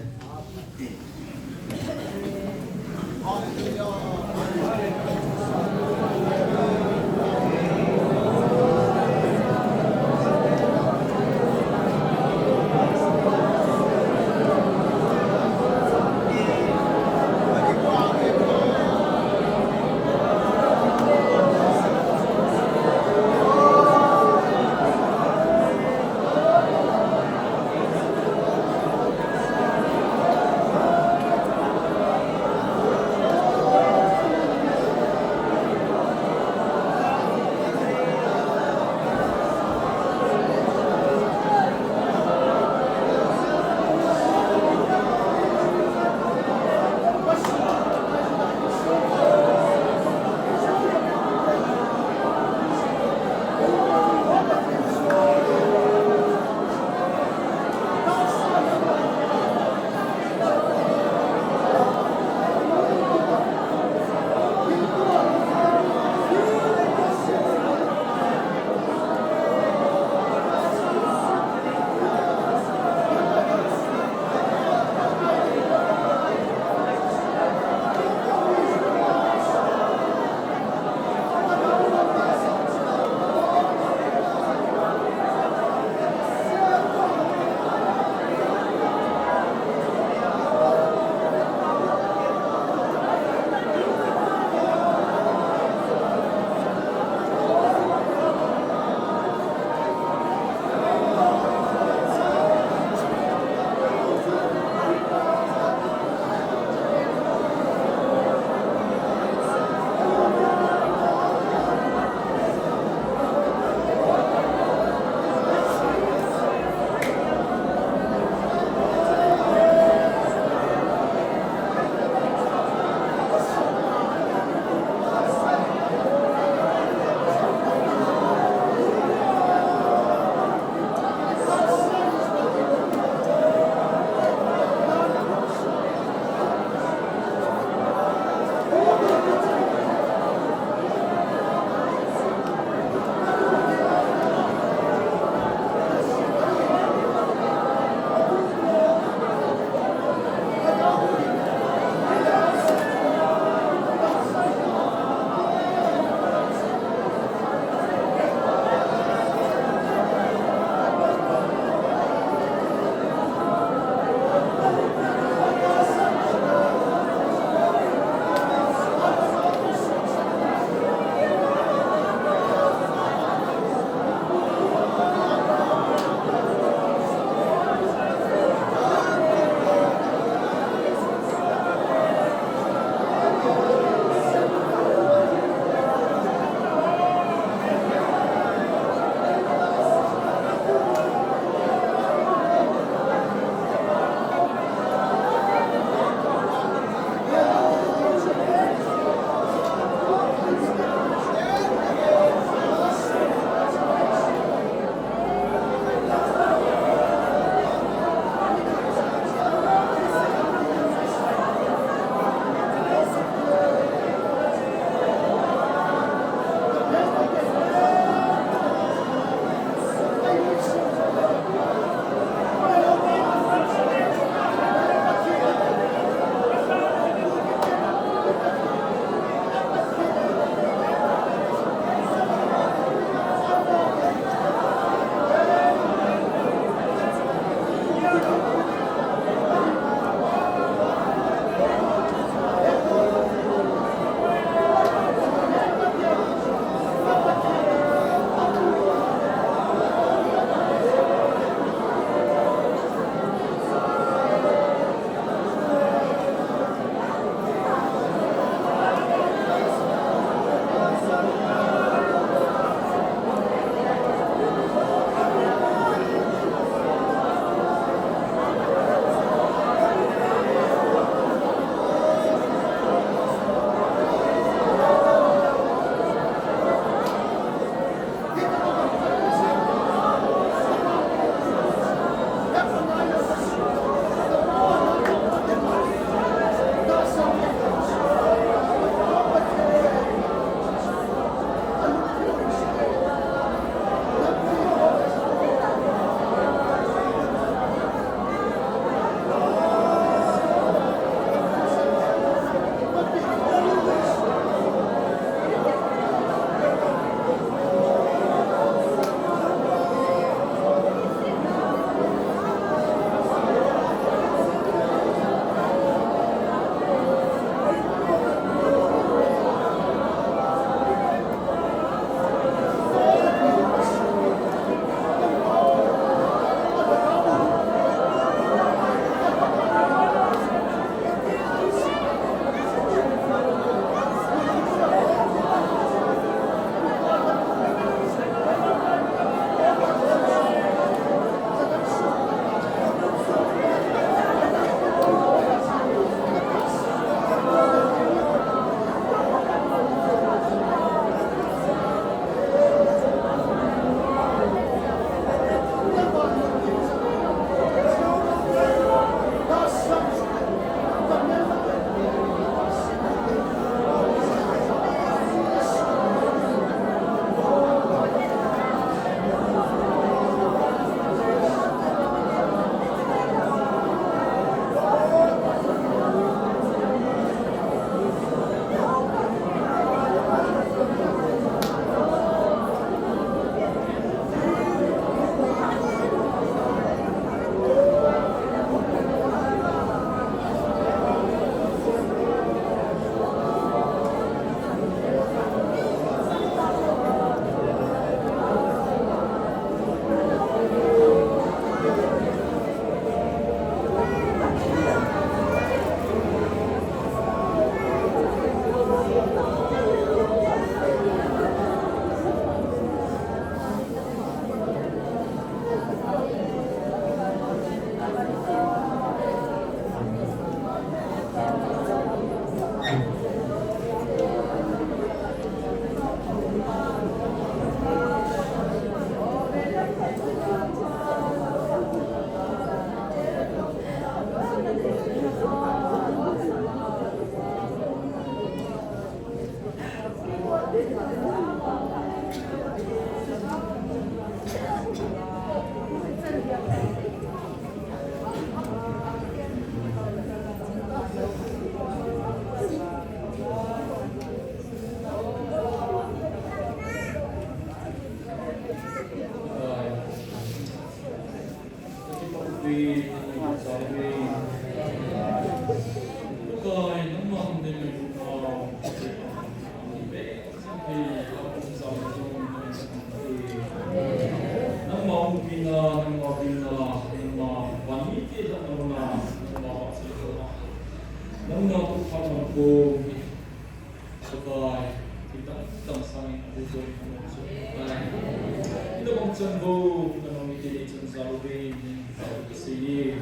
Chan bo, kanong ite ni chan jal uve, ning jal uve sei.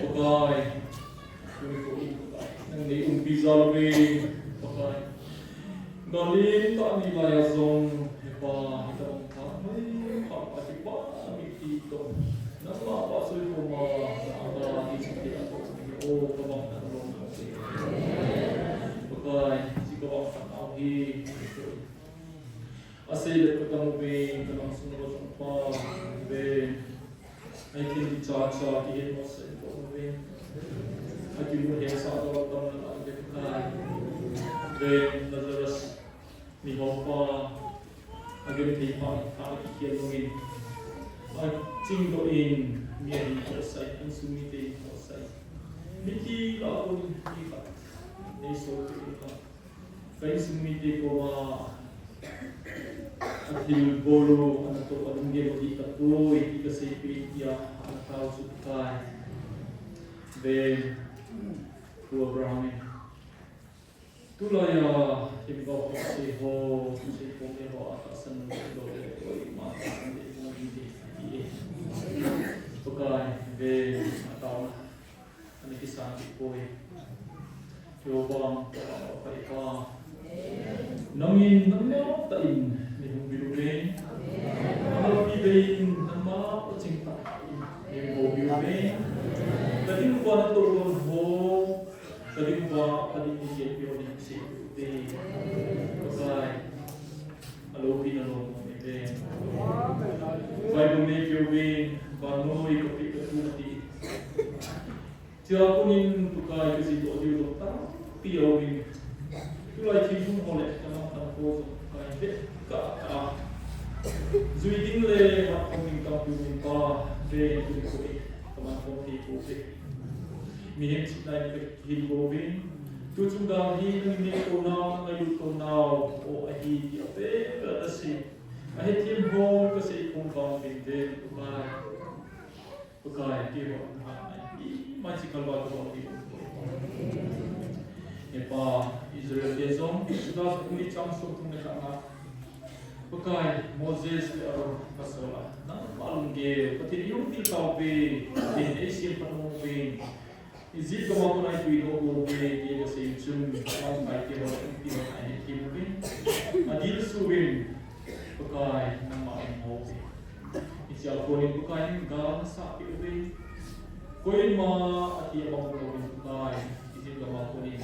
Pakai, tuni ko in Pakai, nang nei umpi jal uve, Pakai. Galin tah ni laiya jong, Hepa, hitobang phat, Hepa, kipa, mi ti to. Nangma pa soi ko ma, nangma ti soi ko ma, o, kabang na lo na se. Pakai, si kabang na hi. Asei le ka tang uve, ka lang sung lo sung pa, ve. Ai kin di cha cha ki hen mo sei ko uve. Ai ki mo hen sa lo tam na la ve kai. Ve Lazarus ni ho pa. Ai kin thei pa ka ki kian lo in. Ai ching lo in, mi ai ko sai, an su mi te ko sai. Mi ti la ko ni ka. Nei so ki ka. Ka insung mite koma, athilbol u ana toh, alunggel u dih tapoi, ti kaseipeh in tia, ana tao chu Pakai. Ve, Pu Abraham in. Tulaiya, themgao ho, sei ho, sei ho, me ho, atahsan u, lo le, koima tahsan le, mo ding te, ti e. Pakai, ve, atao na. Ana kisan kit poi. Keiho vang, Pakai pa. Nangin, nangma tah in, nei hung vil uve. Nangma pi ve in, nangma tah ching tah in, nei hung vil uve. Ka ding uva natoh lon ho, ka ding uva, ka ding ni kei pio nei hung sei uve. Pakai. Aloupina lom uve. Bible nei pio ve, vannoi ka pi ka tu ti. Tia kunin Pakai ka jih doh diu jong tampi aum in. Tulai thil hung ho le ka lamkai ho jong Pakai ve ka ka. Jui ding le mat khom ding tampi um in Pa ve tuni ko e. Ka man khom thei pouve. Mihem thina in ka hin pouve. Tu chung dang hi nangin nei kou nau, nangin ngailut kou nau. O ahi ti ape ka ta si. Ahe thim ho ka sei khom vang vin ve Pakai. Pakai, keiho nahah nai. Ima chi kalva ka bol hi. Hepa, Israel te jong, Exodus bung li chang somthum le khat na. Pakai, Moses le Aaron pasal a. Nangma lunggel, Pathen in eihil tauve, Pathen in eisem phat uve. Egypt gam a kona eipui doh uve, tia kasei chun, lamkai te ho, lampi ho, ahe thim uvin. Adilsu uvin, Pakai, nangma in ho uve. Hichea konin Pakai in gal nasah peh uve. Koima athi abang louvin Pakai, Egypt gam a konin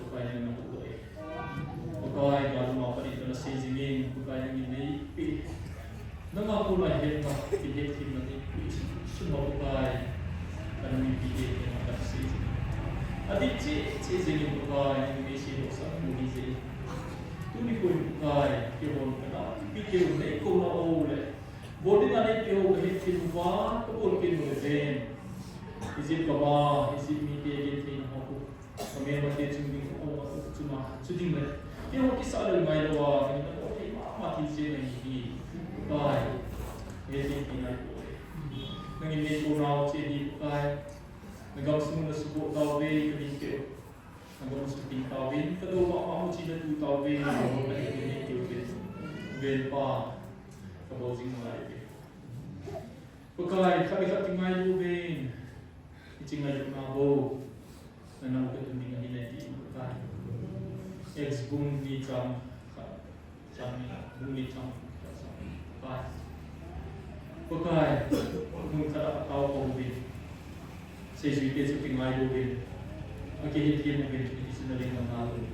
Pakai nangin nahuhdoh e. Pakai, gal lama pat in kana sei jingin, Pakai nangin neipe. Nangma kona hetna, kihetthemna neipe. Suma Pakai, kana mipi te kana sei jingin. Adih cheh cheh jingin Pakai, nangin neisei dohsah u hi jeh in. Tuni koin Pakai, keihon kana mipi keu nei kouna u le. Bol dinga neipeh u kahetthemna uva, kabol pen u le ven. Egypt gam a, Egypt mite gentheina ho khu. Ka melmate chung ding, ka melmate chung a, chu ding le. Keiho kisah lel ngailou a, nangin nabol thei mama thilse nahi hi. Pakai, neihetthei naipoi. Nangin neikou nau cheh hi Pakai. Nagamsung nasuboh tauve, kamin peh u. Nagam sung ding tauvin, kadou mama, muchi natu tauve, nabol kahi nei keu ven. Ven Pa, kabol jing nalai uve. Pakai, khat le khat kingailu uvin. Hiche ngailutna bou. Nanao katun ding ahi nai ti Pakai. Acts bung ni chang khat. Chang ni, bung ni chang khat. Pakai. Pakai. Mun khat a tao ko uvin. Seijuite chu kingailu uvin. Akihetthemna uvin. Iti sina ling nam na uvin.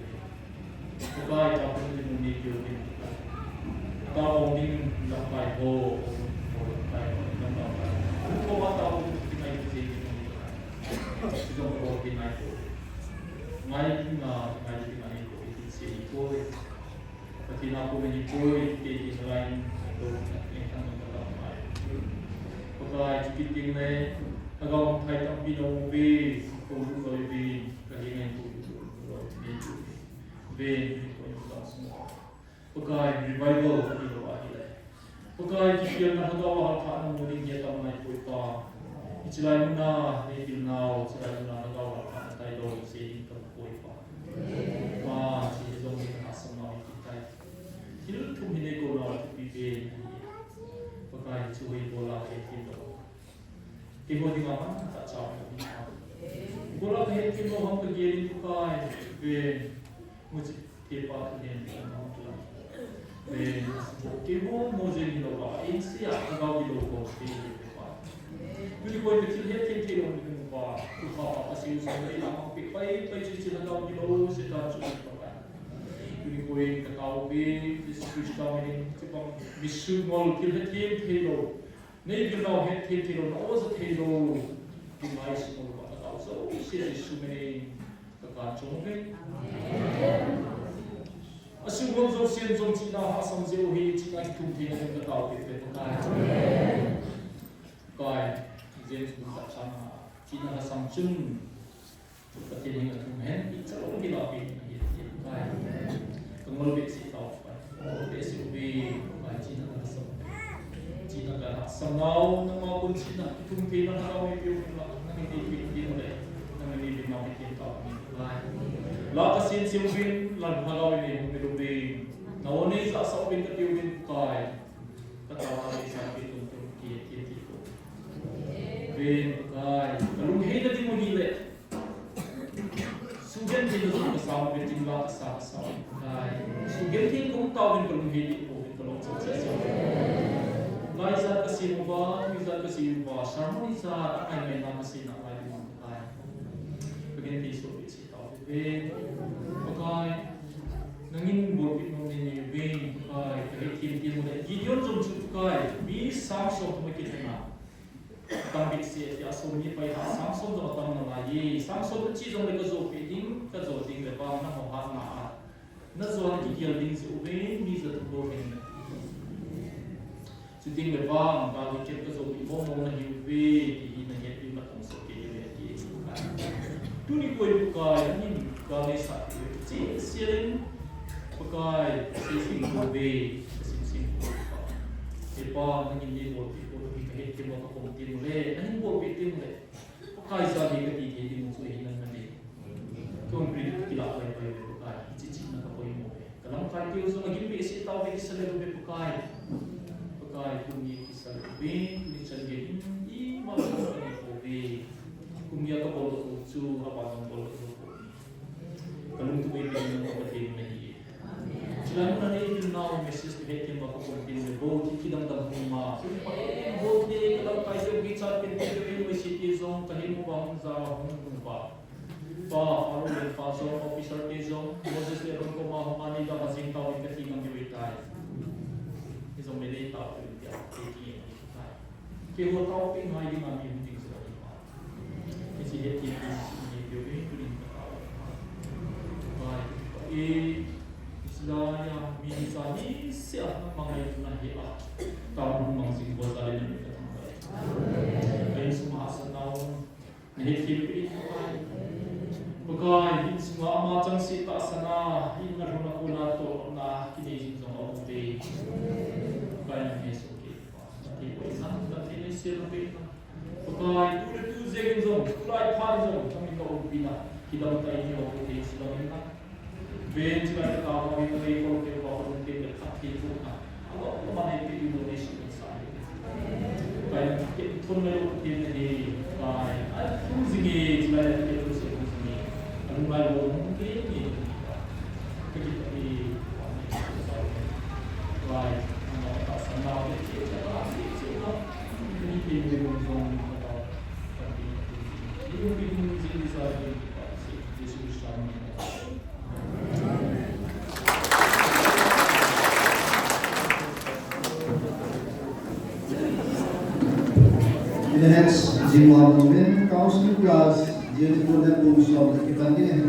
Pakai, tao ko uvin mun ni keu uvin. Tao ko uvin lamkai ho. Lamkai ho. Lamkai ho. Ko ma tao ko uvin kingai uvin. Sijong ko kingai ko. Ngai kinga, ngai kinga ni ko. Iti sei ko. Pathen a kona hipoi, kei ding lai in, to, lengtah in ka tam mai. Pakai, chukit teng le, lhagao mangthah tampi na um uve, ko lu loi ve, ka ding lai in ko lu loi ve, ve, ko in ka sung. Pakai, revival, ka ti lou ahi le. Pakai, kipelna lhagao a halkhatna mu ding hi atam nai poi Pa. Hiche lai muna, nei pil nau, hiche lai muna lhagao a halkhatna tailou, sei ding ka poi Pa. Pa, hiche hi jong nei ka hahsat nau hi tai. Thil thum hi nei kou nau, thupi pen. Yen Pakai, ven, muchi te pa nen na tu. Ven, ke mo mo jen lo ba, in sia, ka ga di lo ko te pa. Tuni koi ka thil hethem thei lou ni ka mu pa, tu pa pa ka siu sa ni la ma pe pai pai chi chi la ka di lo se ta chu pa. Tuni koi ka tao pe, Jesu Christa min in, chi pa, mi su ngol thil hethem thei lou. Nei vil nau hethem thei lou, na o sa thei lou. Ki mai su ngol pa ka tao so, se Jesu min in. Ka kan chong ve. Amen. Asung hon jong sen jong chihna hahsam jeh u hi, chihna kithum theina ding ka tao peh peh Pakai. Amen. Pakai, James bung khat chang a, chihna hahsam chun, Pathen henga thum hen, ichalou hila peh ding ahi, Pakai. Ka ngol behseh tao Pakai. Ngol behseh uve, Pakai, chihna ka hahsam. Chihna ka hahsam nau, nangma kon chihna, kithum theina ka tao peh peh u la, nangin nei peh ding u le, nangin nei peh nau hi ken tao peh Pakai. La ka sin sim uvin, la ka tao in nei hung peh uvin. Na o nei sa sa uvin ka tiu uvin Pakai. Ka tao ka nei sa peh tum tum ki ki ki ko. Ven Pakai, ka lung hei na ding u hi le. Sugen thei na jong ka sa, ven thei la ka sa, ka sa, Pakai. Sugen thei kong tao in ka lung hei ding, ka lung chang chang. Lai jat ka sei uva, tui jat ka sei uva, sermon jat, angai ngai na ka sei na lai ding, Pakai. Ka gen thei soh peh sei tao ve. Pakai, nangin bolpeh nom nei nei uve, Pakai, ka hethem thei mo le. Gideon jong chu Pakai, mi sang som ma kithena. Atang behseh, tia som ni pai ha, Samson jong atang nalai e. Samson, nache jongle kajo peh ding, kajo ding le vang, nangho hatna a. Najo a kigel ding jeh uve, mi ja thum bou hin. Chuteng le vang, David ken kajo peh mong mong nahiuve, ti hi nahet diu natong soh kei uve, ati e. Tuni koi Pakai, amin, ka neisah peh uve, cheh sel in, Pakai, seisin kouve, seisin kouve. He Pa, nangin neibolpeh u hi kahethem uva kapom teng ule, nahin bolpeh teng ule. Pakai, jan hi kati thei ding u chu ahi nang nale. Concrete kilah pai pai uve Pakai, hiche chihna kapoimo uve. Kalamkai teu jong agim behseh tauve, kisa le uve Pakai. Pakai, tuni kisa le uve, tuni chan gei in, ima jong kanei pouve. Kum geiya kabol u chu, aban jong bol u chu. Kalungtup eipeh nau Pathen nahi. Chulai mun a nei vil nau message kahethem uva kapom teng le bou, thi kidang dang hung ma. Tuni pa e, bou te, kalamkai te, kichat pen te, kei message te jong, kahin mu uva hung ja hung hung uva. Pa, Pharaoh le pa jong, officer te jong, Moses le Aaron koma hung a nei dam a jing tau in kati ngam diu ahitai. Hijongle nei tao peh in tia, kei kingeh ahitai. Keiho tao peh ngai dinga mi hung ding jeh ahi pa. Hiche hethem ding nei peh uvin tunin ka tao. Pai, e, Israel a mi sa ni sia na mangai tuna he a. Tao hung mang jing ho jal in na mi ka thangvah e. Ka insung a hahsatna um. Nahethem peh in Pakai. Pakai, insunga ama changseh tahsan a, in a lhun a kona tohna kinei jing jong aum uve. Pakai, nang hesoh kei. Pakai, tu le tu jeng in jong, tulai phat in jong, nangin na umpi na, kidang tah in neiho peh thei sih bang in na. Ven chulai ka tao uva, ven chulai ka tao uva, ven chulai ka tao uva. Kai na ke thon le lo ke ne ni, kai. Ai, thum jing e, chulai na ke thum se thum jing e. Alung lai lo hung ke ni. Ke ke ke. Kai, na ta sa na ke ke ta si si na. Ni ke ni mo jong ka ta. Kai ni ke ni jing sa ke. Jesu Christa min. In the next, Jingwa Movement Counseling Class, Jingwa Movement Bung Som, the Kitan Dine.